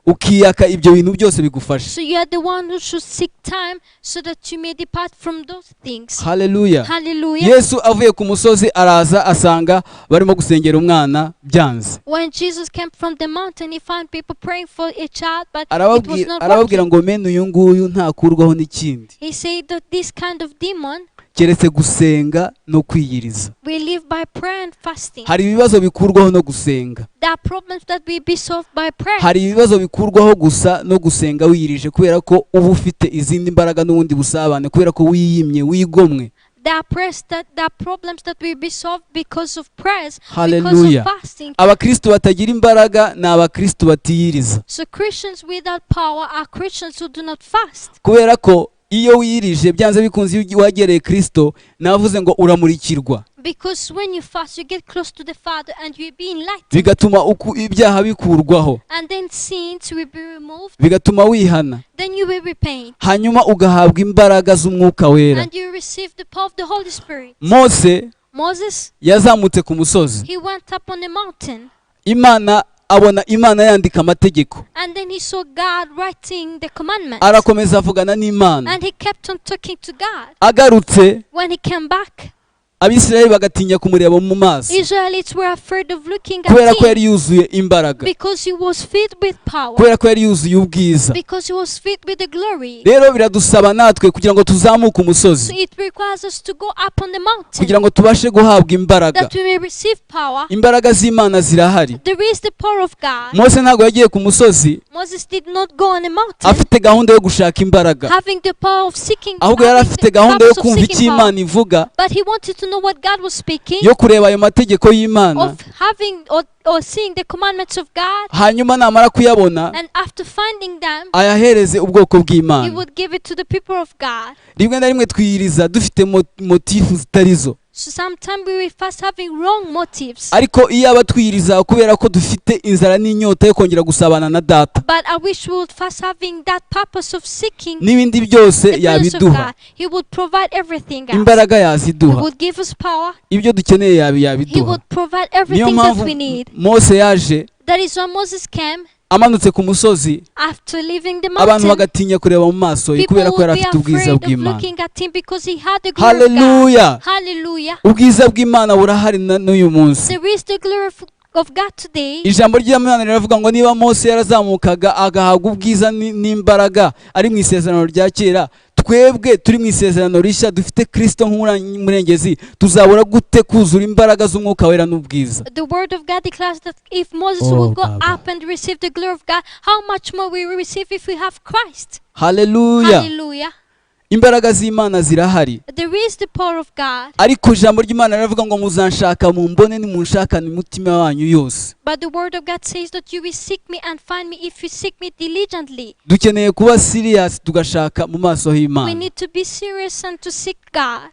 ukiyaka ibyo bintu byose bigufasha. So you are the one who should seek time so that you may depart from those things. Haleluya. Hallelujah. Yesu avuye ku musozi araza asanga barimo gusengera umwana byanze. When Jesus came from the mountain, he found people praying for a child, but it was Arababwira, not arababwira working. ngo mene uyu nguyu ntakurwaho n'ikindi He said that this kind of demon keretse gusenga no kwiyiriza. We live by prayer and fasting. Hari ibibazo bikurwaho no gusenga. There are problems that will be solved by prayer. Hari ibibazo bikurwaho gusa no gusenga wiyirije, kubera ko uba ufite izindi mbaraga n'ubundi busabane, kubera ko wiyimye, wigomwe. There are problems that will be solved because of prayers, because Hallelujah. Of fasting. Abakristo batagira imbaraga ni abakristo batiyiriza. So Christians without power are Christians who do not fast. Kubera ko iyo wiyirije, byanze bikunze iyo wegereye Kristo, navuze ngo uramurikirwa. Because when you fast, you get close to the Father and you will be enlightened. Bigatuma ibyaha bikurwaho. And then sins will be removed. Bigatuma wihana. Then you will repent. Hanyuma ugahabwa imbaraga z'umwuka wera. And you receive the power of the Holy Spirit. Mose Moses, yazamutse ku musozi, he went up on the mountain. Imana abona Imana yandika amategeko. And then he saw God writing the commandments. Arakomeza avugana n'Imana. And he kept on talking to God. Agarutse, When he came back, Abisirayeli bagatinya kumureba mu maso Israelites were afraid of looking kubera at ko yari him yuzuye imbaraga, because he was filled with power, kubera ko yari yuzuye ubwiza. because he was filled with the glory. Rero biradusaba natwe kugira ngo tuzamuke So umusozi, it requires us to go up on the mountain kugira ngo tubashe guhabwa imbaraga. that we may receive power. Imbaraga z'Imana zirahari. There is the power of God. Mose ntabwo yagiye ku musozi Moses did not go on a mountain afite gahunda yo gushaka imbaraga, having the power of seeking, ahubwo yari having afite the gahunda yo purpose of kumva seeking icyo power. Imana ivuga, But he wanted to know what God was speaking, yo kureba ayo mategeko y'Imana, of having or seeing the commandments of God, hanyuma namara kuyabona and after finding them, ayahereze ubwoko he bw'Imana. would give it to the people of God. Rimwe na rimwe twiyiriza dufite motifu zitari zo, So sometimes we will fast having wrong motives. ariko iyo aba twiyiriza kubera ko dufite inzara n'inyota yo kongera gusabana na data, But I wish we would fast having that purpose of seeking n'ibindi byose the presence of yabiduha. God. He would provide everything else. Imbaraga He yaziduha, would give us power. ibyo dukeneye He yabiduha. would provide Niyo everything that mpamvu we need. Mose yaje That is why Moses came amanutse ku musozi, after leaving the abantu mountain. bagatinya kureba mu maso ye People kubera ko would yari be afite ubwiza afraid of bw'Imana. looking at him because he had the glory of God. Haleluya! Hallelujah. Ubwiza bw'Imana burahari n'uyu munsi. There is the glory of God today. Ijambo ry'Imana riravuga ngo niba Mose yarazamukaga agahabwa ubwiza n'imbaraga ari mu isezerano rya kera, twebwe turi mu isezerano rishya dufite Kristo nk'umurengezi, tuzabura gute kuzura imbaraga z'umwuka wera n'ubwiza? The word of God declares that if Moses Oh, would go Baba. up and receive the glory of God, how much more we will receive if we have Christ. Haleluya! Hallelujah. Imbaraga z'Imana zirahari, There is the power of God. ariko ijambo ry'Imana riravuga ngo muzanshaka mumbone nimunshakane umutima wanyu yose. But the word of God says that you will seek me and find me if you seek me diligently. Dukeneye kuba serious tugashaka mu maso We h'Imana. need to be serious and to seek God.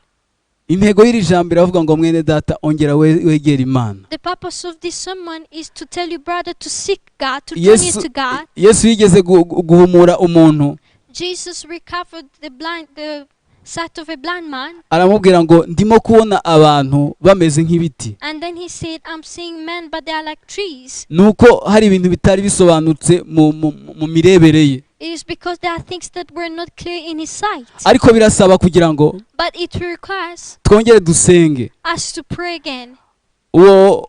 Intego y'iri jambo iravuga ngo mwene data ongera wegere Imana. The purpose of this sermon is to tell you, brother, to seek God, to turn Yesu, it to God. Yesu yigeze guhumura umuntu, Jesus recovered the sight of a blind man, aramubwira ngo ndimo kubona abantu bameze nk'ibiti. and then he said, I'm seeing men, but they are like trees. Nuko hari ibintu bitari bisobanutse mu mirebere ye, It is because there are things that were not clear in his sight. ariko birasaba kugira ngo But it requires twongere dusenge. us to pray again. Uwo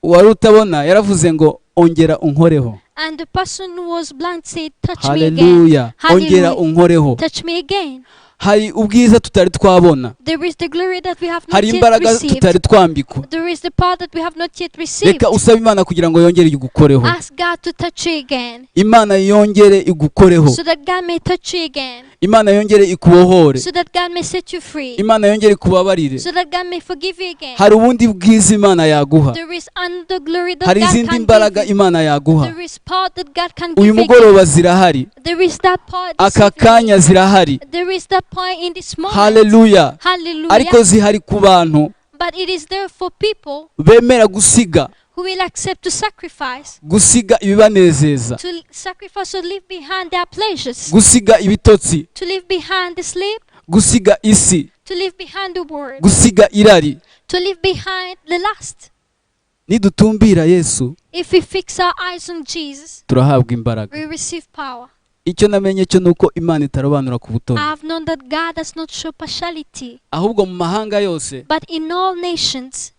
wari utabona yaravuze ngo ongera unkoreho. And the person who was blind said, Touch me again. Haleluya! Hallelujah. Ongera unkoreho. Touch me again. Hari ubwiza tutari twabona, There is the glory that we have not hari yet imbaraga received. tutari twambikwa. There is the power that we have not yet received. Reka usabe Imana kugira ngo yongere igukoreho. Ask God to touch you again, Imana yongere igukoreho. so that God may touch you again, Imana yongere ikubohore. so that God may set you free, Imana yongere ikubabarire. so that God may forgive you again. Hari ubundi bwiza Imana yaguha, There is another glory that hari God izindi can mbaraga give you. Imana yaguha. There is power that God can Uyu give again. mugoroba zirahari, There is that power this aka evening. kanya zirahari. There is that power in this moment. Haleluya! Hallelujah. Ariko zihari ku bantu But it is there for people bemera gusiga, who will accept to sacrifice, gusiga ibibanezeza, to sacrifice or leave behind their pleasures, gusiga ibitotsi, to leave behind the sleep, gusiga isi, to leave behind the world, gusiga irari. to leave behind the lust. Nidutumbira Yesu If we fix our eyes on Jesus, turahabwa imbaraga. we receive power. Icyo namenye cyo nuko Imana itarobanura ku butoni, I have known that God does not show partiality, ahubwo mu mahanga yose but in all nations,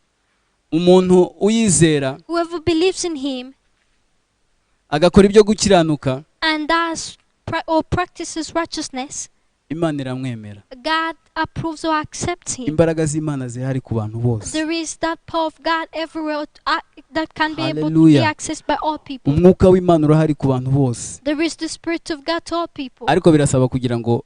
umuntu uyizera whoever believes in Him agakora ibyo gukiranuka, and does or practices righteousness, Imana iramwemera. God approves or accepts him. Imbaraga z'Imana zirahari ku bantu bose. There is that power of God everywhere that can be able to be Hallelujah. accessed by all people. Umwuka w'Imana urahari ku bantu bose, There is the Spirit of God to all people. ariko birasaba kugira ngo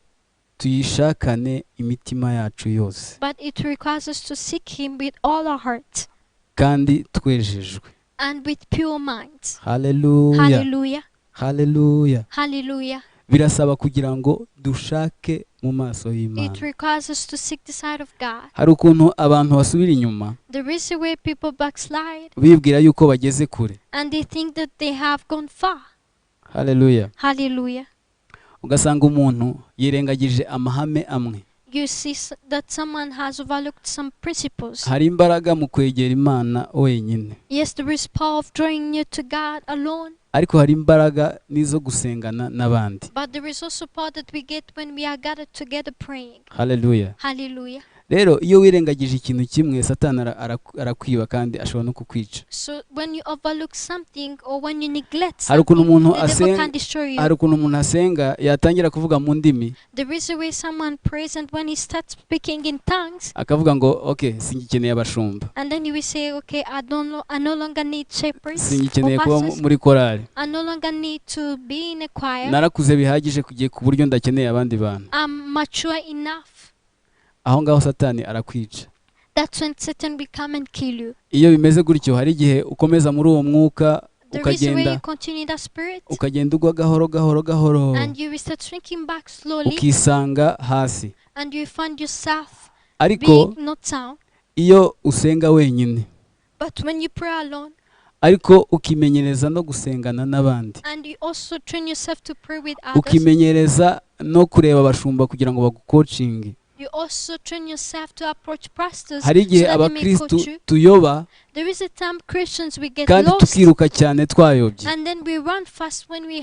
tuyishakane imitima yacu yose But it requires us to seek Him with all our heart kandi twejejwe. and with pure minds. Haleluya! Hallelujah. Haleluya! Hallelujah. Birasaba kugira ngo dushake mu maso It y'Imana. requires us to seek the side of God. Hari ukuntu abantu basubira inyuma There is a way people backslide bibwira yuko bageze kure. and they think that they have gone far. Haleluya! Hallelujah. Ugasanga umuntu yirengagije amahame amwe. You see that someone has overlooked some principles. Hari imbaraga mu kwegera Imana wenyine, Yes, there is power of drawing near to God alone, ariko hari imbaraga n'izo gusengana n'abandi. but there is also power that we get when we are gathered together praying. Haleluya! Hallelujah. Rero iyo wirengagije ikintu kimwe, Satani arakwiba kandi ashobora no kukwica. So when you overlook something or when you neglect Hari ukuntu something, umuntu the devil asenga, can destroy you. hari ukuntu umuntu asenga yatangira kuvuga mu ndimi, There is a way someone prays, and when he starts speaking in tongues, akavuga ngo okay, singikeneye abashumba, and then he will say, "Okay, I don't know, I no longer need shepherds or singikeneye kuba pastors. muri korali, I no longer need to be in a choir. narakuze bihagije kugiye ku buryo ndakeneye abandi bantu." I'm mature enough." Aho ngaho Satani arakwica. That's when Satan will come and kill you. Iyo bimeze gutyo, hari igihe ukomeza muri uwo mwuka, There is a way ukagenda you continue in that spirit, ukagenda ugwa gahoro gahoro gahoro, and you will start shrinking back slowly, ukisanga hasi. and you find yourself Ariko being not sound. iyo usenga wenyine, But when you pray alone, ariko ukimenyereza no gusengana n'abandi, and you also train yourself to pray with others, ukimenyereza no kureba abashumba kugira ngo bagukocinge, you also train yourself to approach pastors hari so igihe that they may abakristu coach you. tuyoba There is a time Christians we get kandi lost, tukiruka cyane twayobye. and then we run fast when we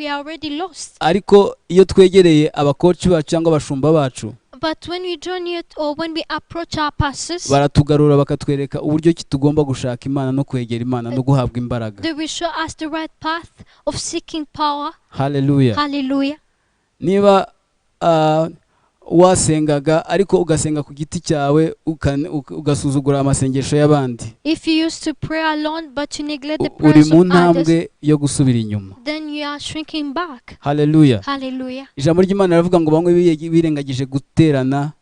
are already lost. Ariko iyo twegereye abakoci bacu cyangwa abashumba bacu, But when we join it or when we approach our pastors, baratugarura bakatwereka uburyo ki tugomba gushaka Imana no kwegera Imana no guhabwa imbaraga. They will show us the right path of seeking power. Haleluya. Hallelujah. Niba wasengaga ariko ugasenga ku giti cyawe, ugasuzugura amasengesho y'abandi, If you used to pray alone but you neglect the uri prayers mu of others, ntambwe yo gusubira inyuma. Then you are shrinking back. Haleluya. Hallelujah. Ijambo ry'Imana riravuga ngo bamwe birengagije guterana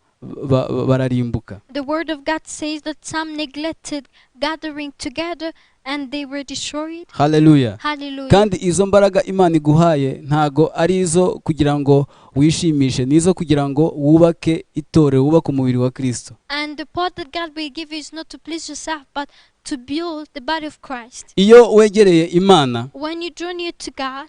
bararimbuka. The word of God says that some neglected gathering together and they were destroyed. Haleluya. Hallelujah. Kandi izo mbaraga Imana iguhaye ntago ari izo kugira ngo wishimishe, ni izo kugira ngo wubake itorero, wubake umubiri wa Kristo. And the part that God will give you is not to please yourself, but to build the body of Christ. Iyo wegereye Imana, When you draw near to God,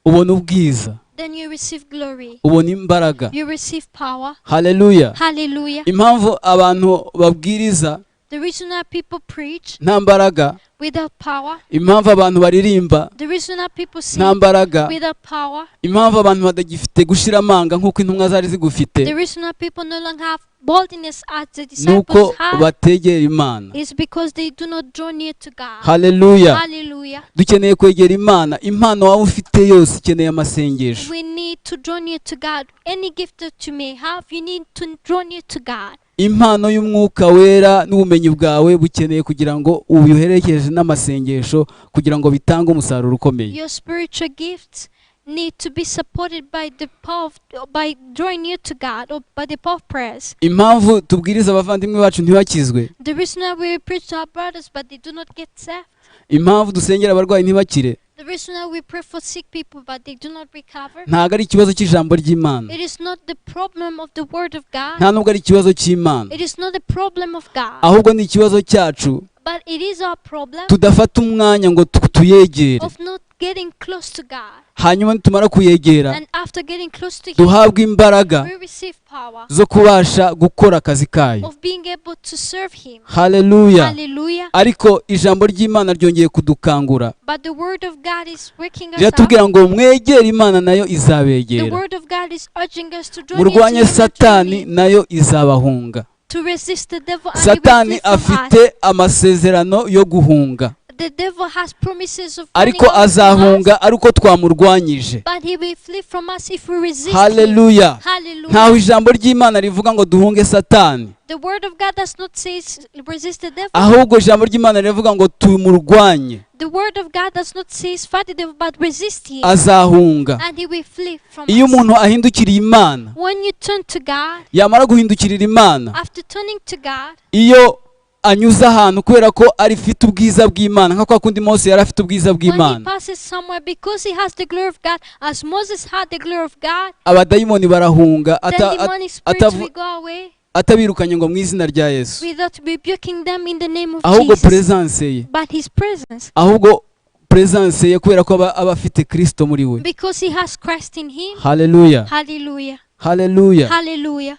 ubona ubwiza, then you receive glory. ubona imbaraga. You receive power. Haleluya. Hallelujah. Impamvu abantu babwiriza The reason why people preach nta mbaraga, without power, impamvu abantu baririmba the reason why people sing nta mbaraga, without power, impamvu abantu badagifite gushira amanga nk'uko intumwa zari zigufite, the reason why people no longer have boldness as the nuko disciples had, bategera Imana. Is because they do not draw near to God. Haleluya. Hallelujah. Dukeneye kwegera Imana. Impano waba ufite yose ikeneye amasengesho. We need to draw near to God. Any gift that you may have, you need to draw near to God. Impano y'Umwuka Wera n'ubumenyi bwawe bukeneye kugira ngo ubiherekeje n'amasengesho kugira ngo bitange umusaruro ukomeye. Your spiritual gifts need to be supported by the power of, by drawing near to God or by the power of prayers. Impamvu tubwiriza abavandimwe bacu ntibakizwe, The reason why we preach to our brothers but they do not get saved. Impamvu dusengera abarwayi ntibakire, The reason why we pray for sick people but they do not recover. ntabwo ari ikibazo cy'ijambo ry'Imana, It is not the problem of the word of God. nta nubwo ari ikibazo cy'Imana, It is not the problem of God. ahubwo ni ikibazo cyacu But it is our problem tudafata umwanya ngo tuyegere. Of not getting close to God. Hanyuma nitumara kuyegera, And after getting close to Him, duhabwe imbaraga we receive power zo kubasha gukora akazi kayo. Of being able to serve Him. Haleluya. Hallelujah. Ariko ijambo ry'Imana ryongeye kudukangura, But the word of God is waking us up. riratubwira ngo mwegere Imana nayo The izabegera, word of God is urging us to draw near to murwanye Him and to Satani believe, nayo izabahunga. To resist the devil and he will Satani flee from us. afite amasezerano yo guhunga, The devil has promises of running ariko away from us, azahunga ari uko twamurwanyije. But he will flee from us if we resist him. Haleluya. Hallelujah. Ntaho ijambo ry'Imana rivuga ngo duhunge Satani, The word of God does not say resist the devil. ahubwo ijambo ry'Imana rivuga ngo tumurwanye, The word of God does not say fight the devil, but resist him, azahunga. And he will flee from Iyo us. umuntu ahindukiriye Imana, When you turn to God, yamara guhindukirira Imana, after turning to God, iyo anyuze ahantu kubera ko ari afite ubwiza bw'Imana, nka kwa kundi Mose yari afite ubwiza when he bw'Imana, passes somewhere because he has the glory of God, as Moses had the glory of God, abadayimoni barahunga then demonic spirits will go away atabirukanye ngo mu izina rya Yesu, without rebuking them in the name of ahubwo Jesus. presence ye, But his presence, ahubwo presence ye kubera ko aba afite Kristo muri we. Because he has Christ in him. Haleluya. Hallelujah. Haleluya. Hallelujah.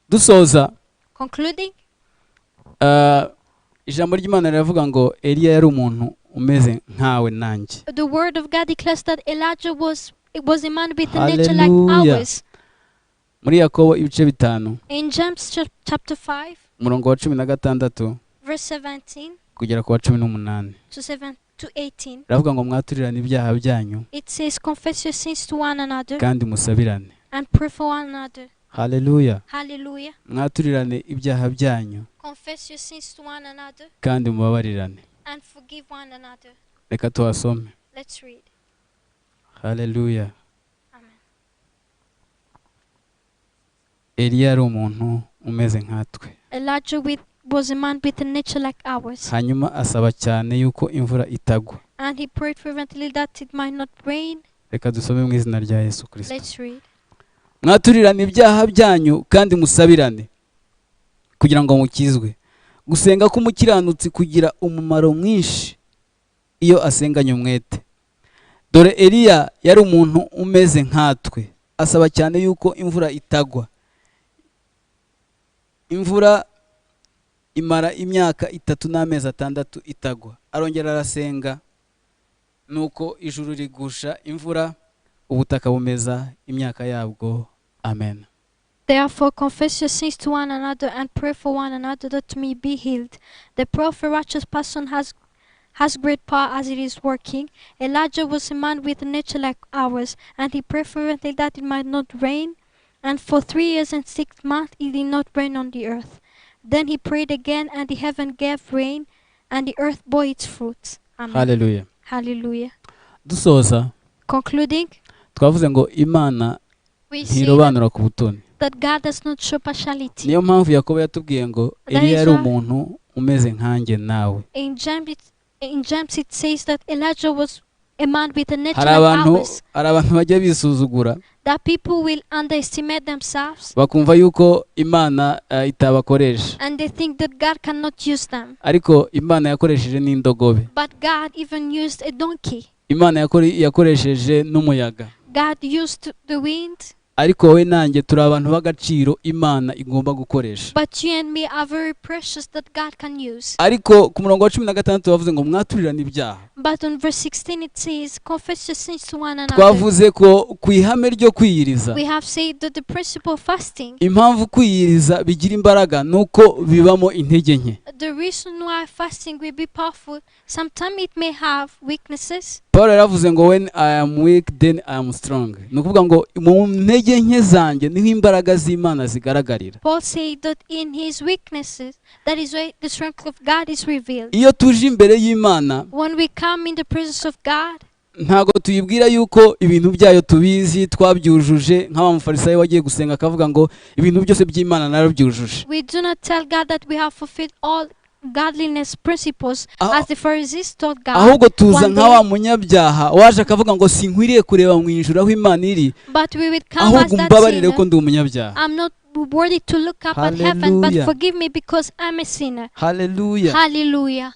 Dusoza, Concluding, ijambo ry'Imana riravuga ngo Eliya yari umuntu umeze nkawe nanjye. The word of God declares that Elijah was a man with a nature like Hallelujah. ours. Muri Yakobo ibice 5, In James chapter 5, umurongo wa 16 verse 17 kugera ku wa 18, to 7 to 18, biravuga ngo mwaturirane ibyaha byanyu it says, "Confess your sins to one another kandi musabirane. And pray for one another." Haleluya. Hallelujah. Mwaturirane ibyaha byanyu Confess your sins to one another kandi mubabarirane. And forgive one another. Reka tuhasome. Let's read. Haleluya. Amen. Eliya yari umuntu umeze nkatwe. Elijah was a man with a nature like ours, Hanyuma asaba cyane yuko imvura itagwa. And he prayed fervently that it might not rain. Reka dusome mu izina rya Yesu Kirisito. Let's read. Mwaturirane ibyaha byanyu kandi musabirane kugira ngo mukizwe. Gusenga k'umukiranutsi kugira umumaro mwinshi iyo asenganye umwete. Dore Eliya yari umuntu umeze nkatwe, asaba cyane yuko imvura itagwa. Imvura imara imyaka 3 n'amezi 6 itagwa. Arongera arasenga, nuko ijuru rigusha imvura, ubutaka bumeza imyaka yabwo. Amen. Therefore, confess your sins to one another and pray for one another that you may be healed. The prayer of a righteous person has great power as it is working. Elijah was a man with a nature like ours, and he prayed fervently that it might not rain. And for 3 years and 6 months it did not rain on the earth. Then he prayed again, and the heaven gave rain, and the earth bore its fruit. Amen. Haleluya. Hallelujah. Dusoza, Concluding, twavuze ngo Imana we say that, ntirobanura ku butoni. That God does not show partiality. Niyo mpamvu Yakobo yatubwiye ngo That Eliya is yari why- umuntu umeze nkanjye nawe. In James it says that Elijah was a man with a nature Hari like abantu, ours. hari abantu bajya bisuzugura, That people will underestimate themselves bakumva yuko Imana itabakoresha. And they think that God cannot use them. Ariko Imana yakoresheje n'indogobe. But God even used a donkey. Imana yakoresheje n'umuyaga. God used the wind. Ariko wowe nanjye turi abantu b'agaciro Imana igomba gukoresha. But you and me are very precious that God can use. Ariko ku murongo wa 16 bavuze ngo mwaturirane ibyaha. But on verse 16 it says, "Confess your sins to one another." Twavuze ko ku ihame ryo kwiyiriza, We have said that the principle of fasting, impamvu kwiyiriza bigira imbaraga ni uko bibamo intege nke. The reason why fasting will be powerful, sometimes it may have weaknesses. Paul yaravuze ngo "When I am weak, then I am strong." Ni ukuvuga ngo mu ntege nke zanjye niho imbaraga z'Imana zigaragarira. Paul said that in his weaknesses, that is where the strength of God is revealed. Iyo tuje imbere y'Imana, When we come in the presence of God, ntabwo tuyibwira yuko ibintu byayo tubizi twabyujuje, nk'aba mufarisayo wagiye gusenga akavuga ngo ibintu byose by'Imana narabyujuje. We do not tell God that we have fulfilled all godliness principles Ah- as the Pharisees told God Ahubwo tuza one nka day, wa munyabyaha waje akavuga ngo sinkwiriye kureba mu ijuru aho Imana iri, but we will come as ahubwo that umbabarire sinner. ko ndi umunyabyaha. I'm not worthy to look up at heaven, but Hallelujah. forgive me because I'm a sinner. Haleluya. Hallelujah.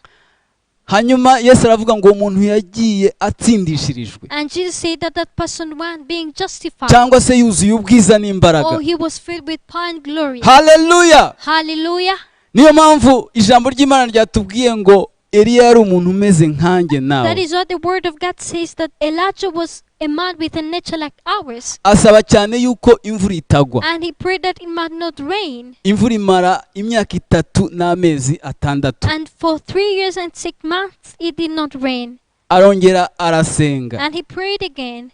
Hanyuma Yesu aravuga ngo uwo muntu yagiye atsindishirijwe, And Jesus said that that person went being justified, cyangwa se yuzuye ubwiza n'imbaraga. Or he was filled with power and glory. Haleluya. Hallelujah. Niyo mpamvu ijambo ry'Imana ryatubwiye ngo Eliya yari umuntu umeze nkanjye That nawe. is what the word of God says, that Elijah was a man with a nature like ours. Asaba cyane yuko imvura itagwa. And he prayed that it might not rain. Imvura imara imyaka 3 n'amezi 6. And for 3 years and 6 months it did not rain. Arongera arasenga, And he prayed again.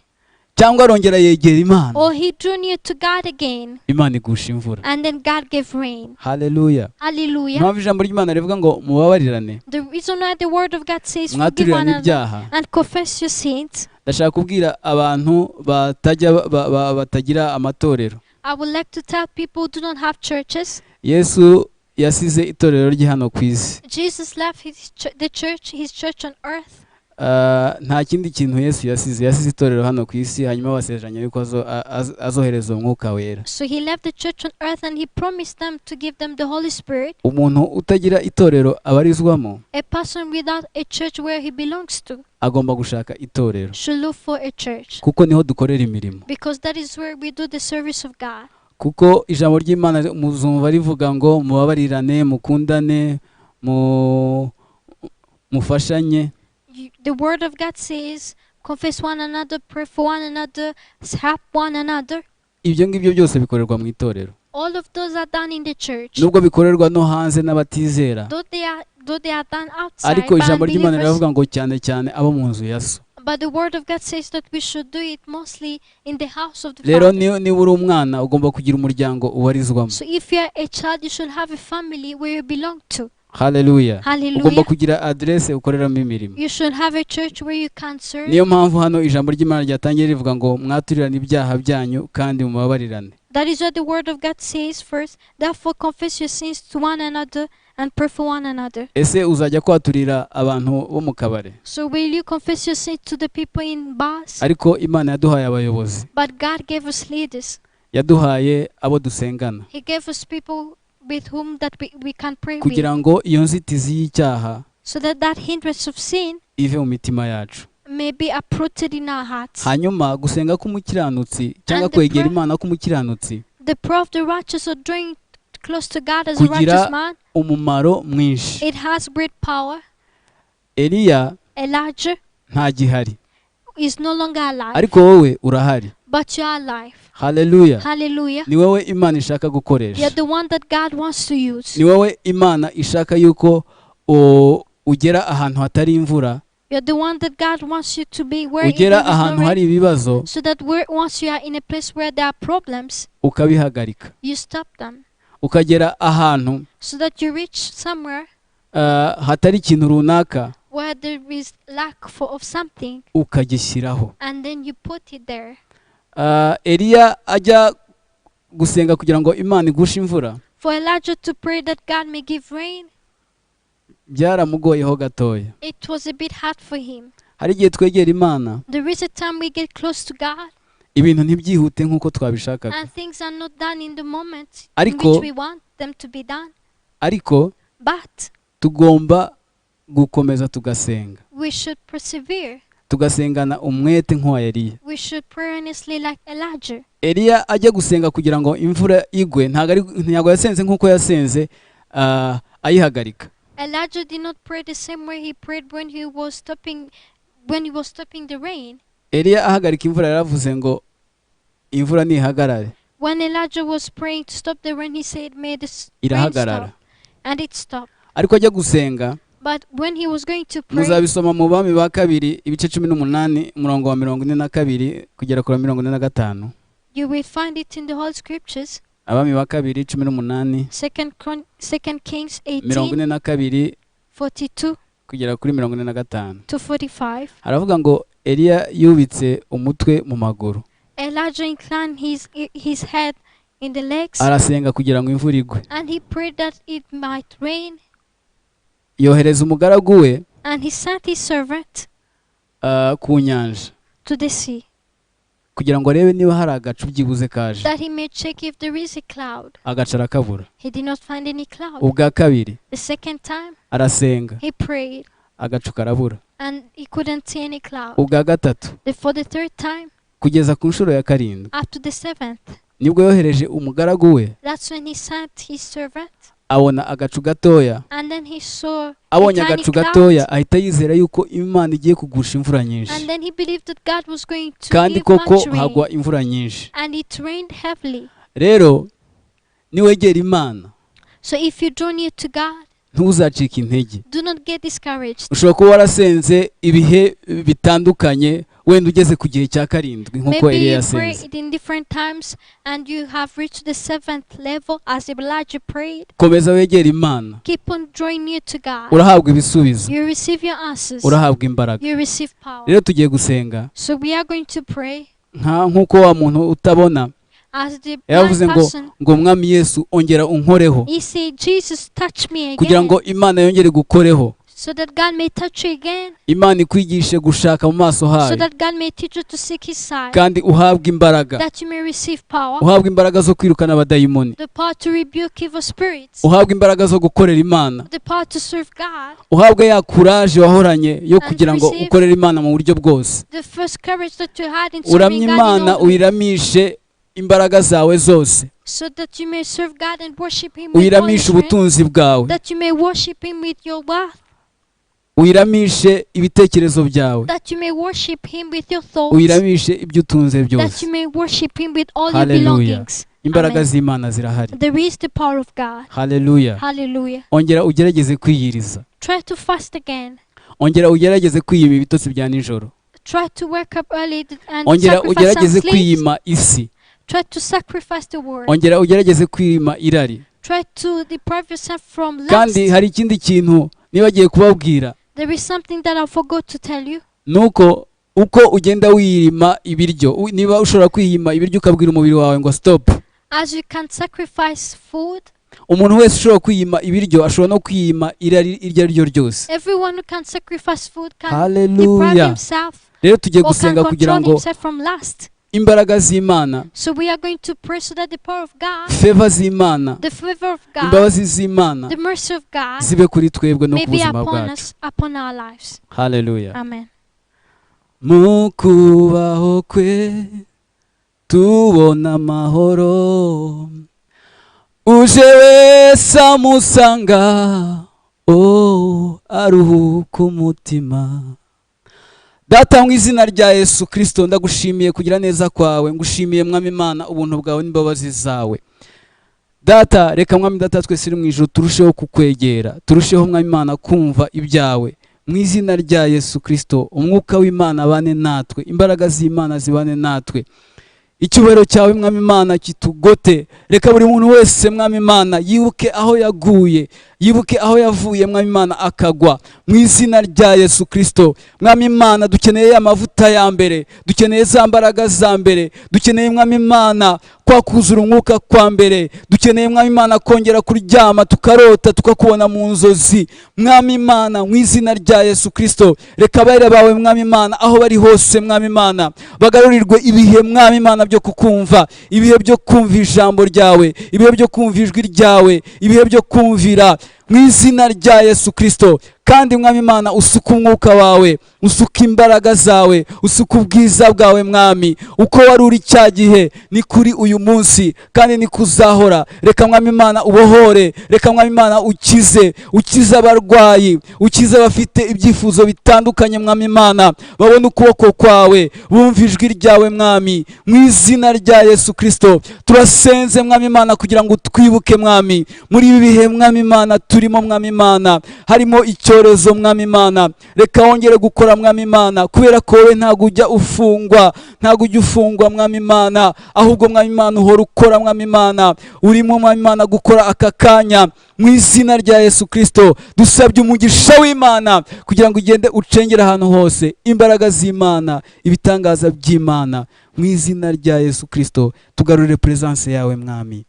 cyangwa arongera yegera Imana. Or he drew near to God again. Imana igusha imvura. And then God gave rain. Haleluya. Hallelujah. Impamvu ijambo ry'Imana rivuga ngo mubabarirane, The reason why the word of God says forgive one mwaturirane another ibyaha, and confess your sins. ndashaka kubwira abantu batajya batagira amatorero. I would like to tell people who do not have churches. Yesu yasize itorero rye hano ku isi. Jesus left the church, his church on earth. Ah, nta kindi kintu Yesu yasize, yasize itorero hano ku isi, hanyuma basezeranya yuko azohereza Umwuka Wera. So he left the church on earth and he promised them to give them the Holy Spirit. Umuntu utagira itorero abarizwamo A person without a church where he belongs to agomba gushaka itorero, should look for a church, kuko niho dukorera imirimo. Because that is where we do the service of God. Kuko ijambo ry'Imana muzumva rivuga ngo mubabarirane, mukundane, mufashanye. The word of God says, confess one another, pray for one another, help one another. Ibyo ngibyo byose bikorerwa mu itorero. All of those are done in the church. Nubwo bikorerwa no hanze n'abatizera, Though they are done outside ariko by ijambo ry'Imana unbelievers, riravuga ngo cyane cyane abo mu nzu ya so. but the word of God says that we should do it mostly in the house of the Rero Father. niba uri umwana, ugomba kugira umuryango ubarizwamo. So if you are a child, you should have a family where you belong to. Haleluya! Ugomba Hallelujah. kugira aderese ukoreramo imirimo. You should have a church where you can serve. Niyo mpamvu hano ijambo ry'Imana ryatangiye rivuga ngo mwaturirane ibyaha byanyu kandi mubabarirane. That is what the word of God says first. Therefore, confess your sins to one another and pray for one another. Ese uzajya kwaturira abantu bo mu kabare? So, will you confess your sins to the people in bars? Ariko Imana yaduhaye abayobozi. But God gave us leaders. Yaduhaye abo dusengana He gave us people with whom that we can pray with, kugira ngo iyo nzitizi y'icyaha so that that hindrance of sin ive mu mitima yacu. may be uprooted in our hearts. Hanyuma gusenga k'umukiranutsi cyangwa And the kwegera Imana k'umukiranutsi The prayer of the righteous or drawing close to God as a kugira righteous man, umumaro mwinshi. it has great power. Eliya Elijah ntagihari, is no longer alive, ariko wowe urahari. But you are alive. Haleluya! Hallelujah. Ni wowe Imana ishaka gukoresha. You're the one that God wants to use. Ni wowe Imana ishaka yuko ugera ahantu hatari imvura, You're the one that God wants you to be where ugera there is no ahantu rain, hari ibibazo so that where once you are in a place where there are problems, ukabihagarika, you stop them. Ukagera ahantu So that you reach somewhere hatari ikintu runaka where there is lack of something, ukagishyiraho. And then you put it there. Eliya ajya gusenga kugira ngo Imana igushe imvura, For Elijah to pray that God may give rain, byaramugoyeho gatoya. It was a bit hard for him. Hari igihe twegera Imana, There is a time we get close to God ibintu ntibyihute nk'uko twabishakaga, and things are not done in the moment in Ariko which we want them to be done. ariko But tugomba gukomeza tugasenga, we should persevere. Tugasengana umwete nk'uwa Eliya. We should pray earnestly like Elijah. Eliya ajya gusenga kugira ngo imvura igwe, ntabwo yasenze nk'uko yasenze ayihagarika. Elijah did not pray the same way he prayed when he was stopping the rain. Eliya ahagarika imvura yaravuze ngo imvura nihagarare. When Elijah was praying to stop the rain, he said, "May the rain Irahagarara. stop," and it stopped. Ariko ajya gusenga, But when he was going to pray, muzabisoma mu Bami ba Kabiri ibice 18 umurongo wa 42 kugera kuri 45. You will find it in the Holy Scriptures. Abami ba Kabiri 18, Second Kings mirongo 18, ine na kabiri 42 kugera kuri 45. to 45. Haravuga ngo Eliya yubitse umutwe mu maguru, Elijah inclined his head in the legs, arasenga kugira ngo imvura igwe. And he prayed that it might rain. Yohereza umugaragu we And he sent his servant ku nyanja to the sea, kugira ngo arebe niba hari agacu byibuze kaje. That he may check if there is a cloud. Agacu arakabura. He did not find any cloud. Ubwa kabiri The second time, arasenga, he prayed, agacu karabura. And he couldn't see any cloud. Ubwa gatatu, For the third time, kugeza ku nshuro ya karindwi, up to the seventh, nibwo yohereje umugaragu we, that's when he sent his servant, abona agacu gatoya. And then he saw a Abonye tiny agacu cloud, gatoya ahita yizera yuko Imana igiye kugusha imvura nyinshi. And then he believed that God was going to Kandi give koko much rain, hagwa imvura nyinshi. And it rained heavily. Rero niwegera Imana, So if you draw near to God, ntuzacike intege. Do not get discouraged. Ushobora kuba warasenze ibihe bitandukanye, wenda ugeze ku gihe cya karindwi nk'uko Maybe Eliya you pray yasenze. it in different times and you have reached the seventh level as Elijah prayed. Komeza wegere Imana. Keep on drawing near to God. Urahabwa ibisubizo. You receive your answers. Urahabwa imbaraga. You receive power. Rero tugiye gusenga So we are going to pray nka nk'uko wa muntu utabona as the blind yaravuze ngo person. ngo Mwami Yesu ongera unkoreho, He said, "Jesus, touch me kugira again." ngo Imana yongere gukoreho. So that God may touch you again. Imana ikwigishe gushaka mu maso So hayo, that God may teach you to seek His side. kandi uhabwe imbaraga, That you may receive power. uhabwe imbaraga zo kwirukana abadayimoni, The power to rebuke evil spirits. uhabwe imbaraga zo gukorera Imana, The power to serve God. uhabwe ya courage wahoranye yo And kugira ngo receive ukorere Imana mu buryo bwose. the first courage that you had in serving Uramye God in Imana, all ways, uyiramishe imbaraga zawe zose, so that you may serve God and worship Him with all your uyiramishe strength, ubutunzi bwawe, that you may worship Him with your wealth, Uyiramishe ibitekerezo byawe, That you may worship Him with your thoughts. uyiramishe ibyo utunze That byose. you may worship Him with all your Hallelujah. belongings. Imbaraga Amen. z'Imana zirahari. There is the power of God. Haleluya. Hallelujah. Ongera ugerageze kwiyiriza. Try to fast again. Ongera ugerageze kwiyima ibitotsi bya nijoro. Try to wake up early and Ongera sacrifice some ugerageze sleep. kwiyima isi. Try to sacrifice the world. Ongera ugerageze kwiyima irari. Try to deprive yourself from Kandi lust. hari ikindi kintu nibagiye kubabwira, There is something that I forgot to tell you. nuko uko ugenda wiyima ibiryo, niba ushobora kwiyima ibiryo ukabwira umubiri wawe ngo stop. As you can sacrifice food, Umuntu wese ushobora kwiyima ibiryo ashobora no kwiyima irari iryo ari ryo ryose. everyone who can sacrifice food can deprive Haleluya. himself Rero tugiye or can gusenga kugira control ngo himself from lust. imbaraga z'Imana, So we are going to pray so that the power of God, favor z'Imana, the favor of God, imbabazi z'Imana the mercy of God zibe kuri twebwe no may ku be buzima upon bwacu. us, upon our lives. Haleluya. Amen. Mu kubaho kwe tubona amahoro, uje wese amusanga, oh, aruhuka umutima. Data, mu izina rya Yesu Kristo, ndagushimiye kugira neza kwawe, ngushimiye Mwami Imana ubuntu bwawe n'imbabazi zawe. Data, reka Mwami Data twese uri mu ijuru turusheho kukwegera, turusheho Mwami Imana kumva ibyawe. Mu izina rya Yesu Kristo, umwuka w'Imana abane natwe, imbaraga z'Imana zibane natwe. Icyubahiro cyawe Mwami Imana kitugote. Reka buri muntu wese Mwami Imana yibuke aho yaguye, yibuke aho yavuye Mwami Imana akagwa. Mu izina rya Yesu Kristo, Mwami Imana dukeneye amavuta ya mbere, dukeneye za mbaraga za mbere, dukeneye Mwami Imana kwa kuzura umwuka kwa mbere, dukeneye Mwami Imana kongera kuryama tukarota tukakubona mu nzozi. Mwami Imana, mu izina rya Yesu Kristo, reka abera bawe Mwami Imana aho bari hose Mwami Imana bagarurirwe ibihe Mwami Imana byo kukumva, ibihe byo kumva ijambo ryawe, ibihe byo kumva ijwi ryawe, ibihe byo kumvira, mu izina rya Yesu Kristo. Kandi Mwami Imana usuka umwuka wawe, usuka imbaraga zawe, usuka ubwiza bwawe Mwami. Uko wari uri cya gihe ni kuri uyu munsi kandi ni kuzahora. Reka Mwami Imana ubohore, reka Mwami Imana ukize, ukize abarwayi, ukize abafite ibyifuzo bitandukanye Mwami Imana, babone ukuboko kwawe, bumve ijwi ryawe Mwami. Mu izina rya Yesu Kristo turasenze Mwami Imana kugira ngo utwibuke Mwami muri ibi bihe Mwami Imana turimo Mwami Imana, harimo icyorezo Mwami Imana. Reka wongere gukora Mwami Imana, kubera ko wowe ntabwo ujya ufungwa, ntabwo ujya ufungwa Mwami Imana, ahubwo Mwami Imana uhora ukora Mwami Imana, urimo Mwami Imana gukora aka kanya. Mu izina rya Yesu Kristo dusabye umugisha w'Imana kugira ngo ugende ucengere ahantu hose imbaraga z'Imana, ibitangaza by'Imana. Mu izina rya Yesu Kristo tugarurire presence yawe Mwami,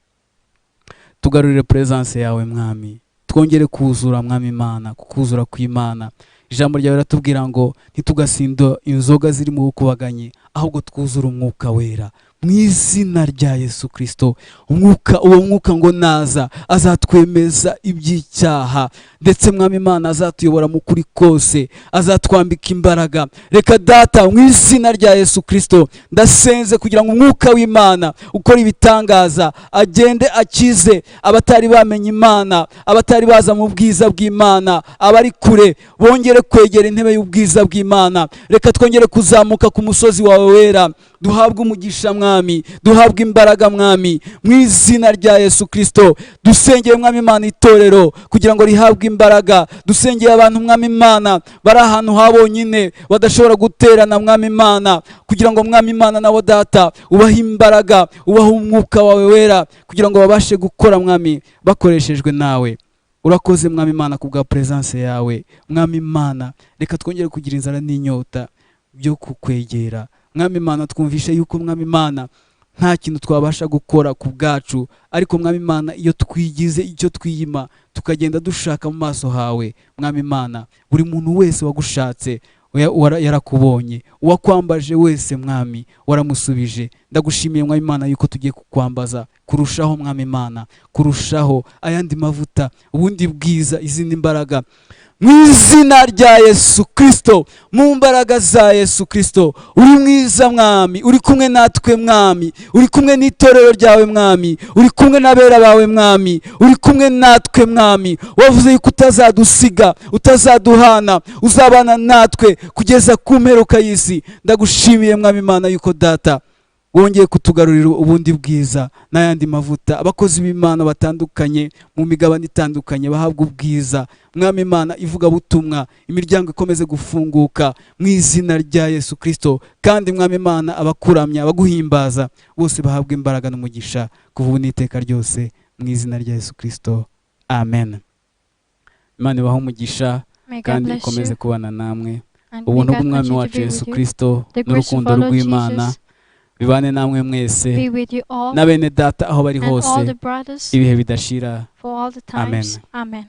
tugarurire presence yawe Mwami, twongere kuzura Mwami Imana, kukuzura kw'Imana. Ijambo ryawe riratubwira ngo ntitugasinda inzoga ziri mu bukubaganyi, ahubwo twuzure umwuka wera. Mu izina rya Yesu Kristo, umwuka, uwo mwuka ngo naza azatwemeza iby'icyaha, ndetse Mwami Imana azatuyobora mu kuri kose, azatwambika imbaraga. Reka Data mu izina rya Yesu Kristo ndasenze kugira ngo umwuka w'Imana ukora ibitangaza agende akize abatari bamenye Imana, abatari baza mu bwiza bw'Imana, abari kure bongere kwegera intebe y'ubwiza bw'Imana. Reka twongere kuzamuka ku musozi wawe wera, duhabwe umugisha Mwami, duhabwe imbaraga Mwami. Mu izina rya Yesu Kristo dusengeye Mwami Imana itorero kugira ngo rihabwe imbaraga, dusengeye abantu Mwami Imana bari ahantu habonyine badashobora guterana Mwami Imana, kugira ngo Mwami Imana nawe Data ubahe imbaraga, ubahe umwuka wawe wera kugira ngo babashe gukora Mwami bakoreshejwe nawe. Urakoze Mwami Imana kubwa presence yawe Mwami Imana. Reka twongere kugira inzara n'inyota byo kukwegera Mwami Imana. Twumvishe yuko Mwami Imana nta kintu twabasha gukora ku bwacu, ariko Mwami Imana iyo twigize icyo twiyima tukagenda dushaka mu maso hawe Mwami Imana, buri muntu wese wagushatse yarakubonye, uwakwambaje wese Mwami waramusubije. Ndagushimiye Mwami Imana yuko tugiye kukwambaza kurushaho Mwami Imana, kurushaho ayandi mavuta, ubundi bwiza, izindi mbaraga. Mu izina rya Yesu Kirisito, mu mbaraga za Yesu Kirisito. Uri mwiza Mwami, uri kumwe natwe Mwami, uri kumwe n'itorero ryawe Mwami, uri kumwe n'abera bawe Mwami, uri kumwe natwe Mwami. Wavuze yuko utazadusiga, utazaduhana, uzabana natwe kugeza ku mperuka y'isi. Ndagushimiye Mwami Imana yuko Data wongeye kutugarurira ubundi bwiza n'ayandi mavuta. Abakozi b'Imana batandukanye mu migabane itandukanye bahabwa ubwiza Mwami Imana, ivugabutumwa, imiryango ikomeze gufunguka mu izina rya Yesu Kirisito. Kandi Mwami Imana, abakuramya, abaguhimbaza bose bahabwa imbaraga n'umugisha kuva ubu n'iteka ryose, mu izina rya Yesu Kirisito, amen. Imana ibahe umugisha May God kandi bless ikomeze you. kubana namwe. And may Ubuntu God bw'Umwami continue to wacu be Yesu with you. Kirisito The grace of n'urukundo our Lord rw'Imana Jesus bibane namwe mwese be with you all na bene Data aho bari and hose all the brothers ibihe bidashira. for all the Amen. times. Amen.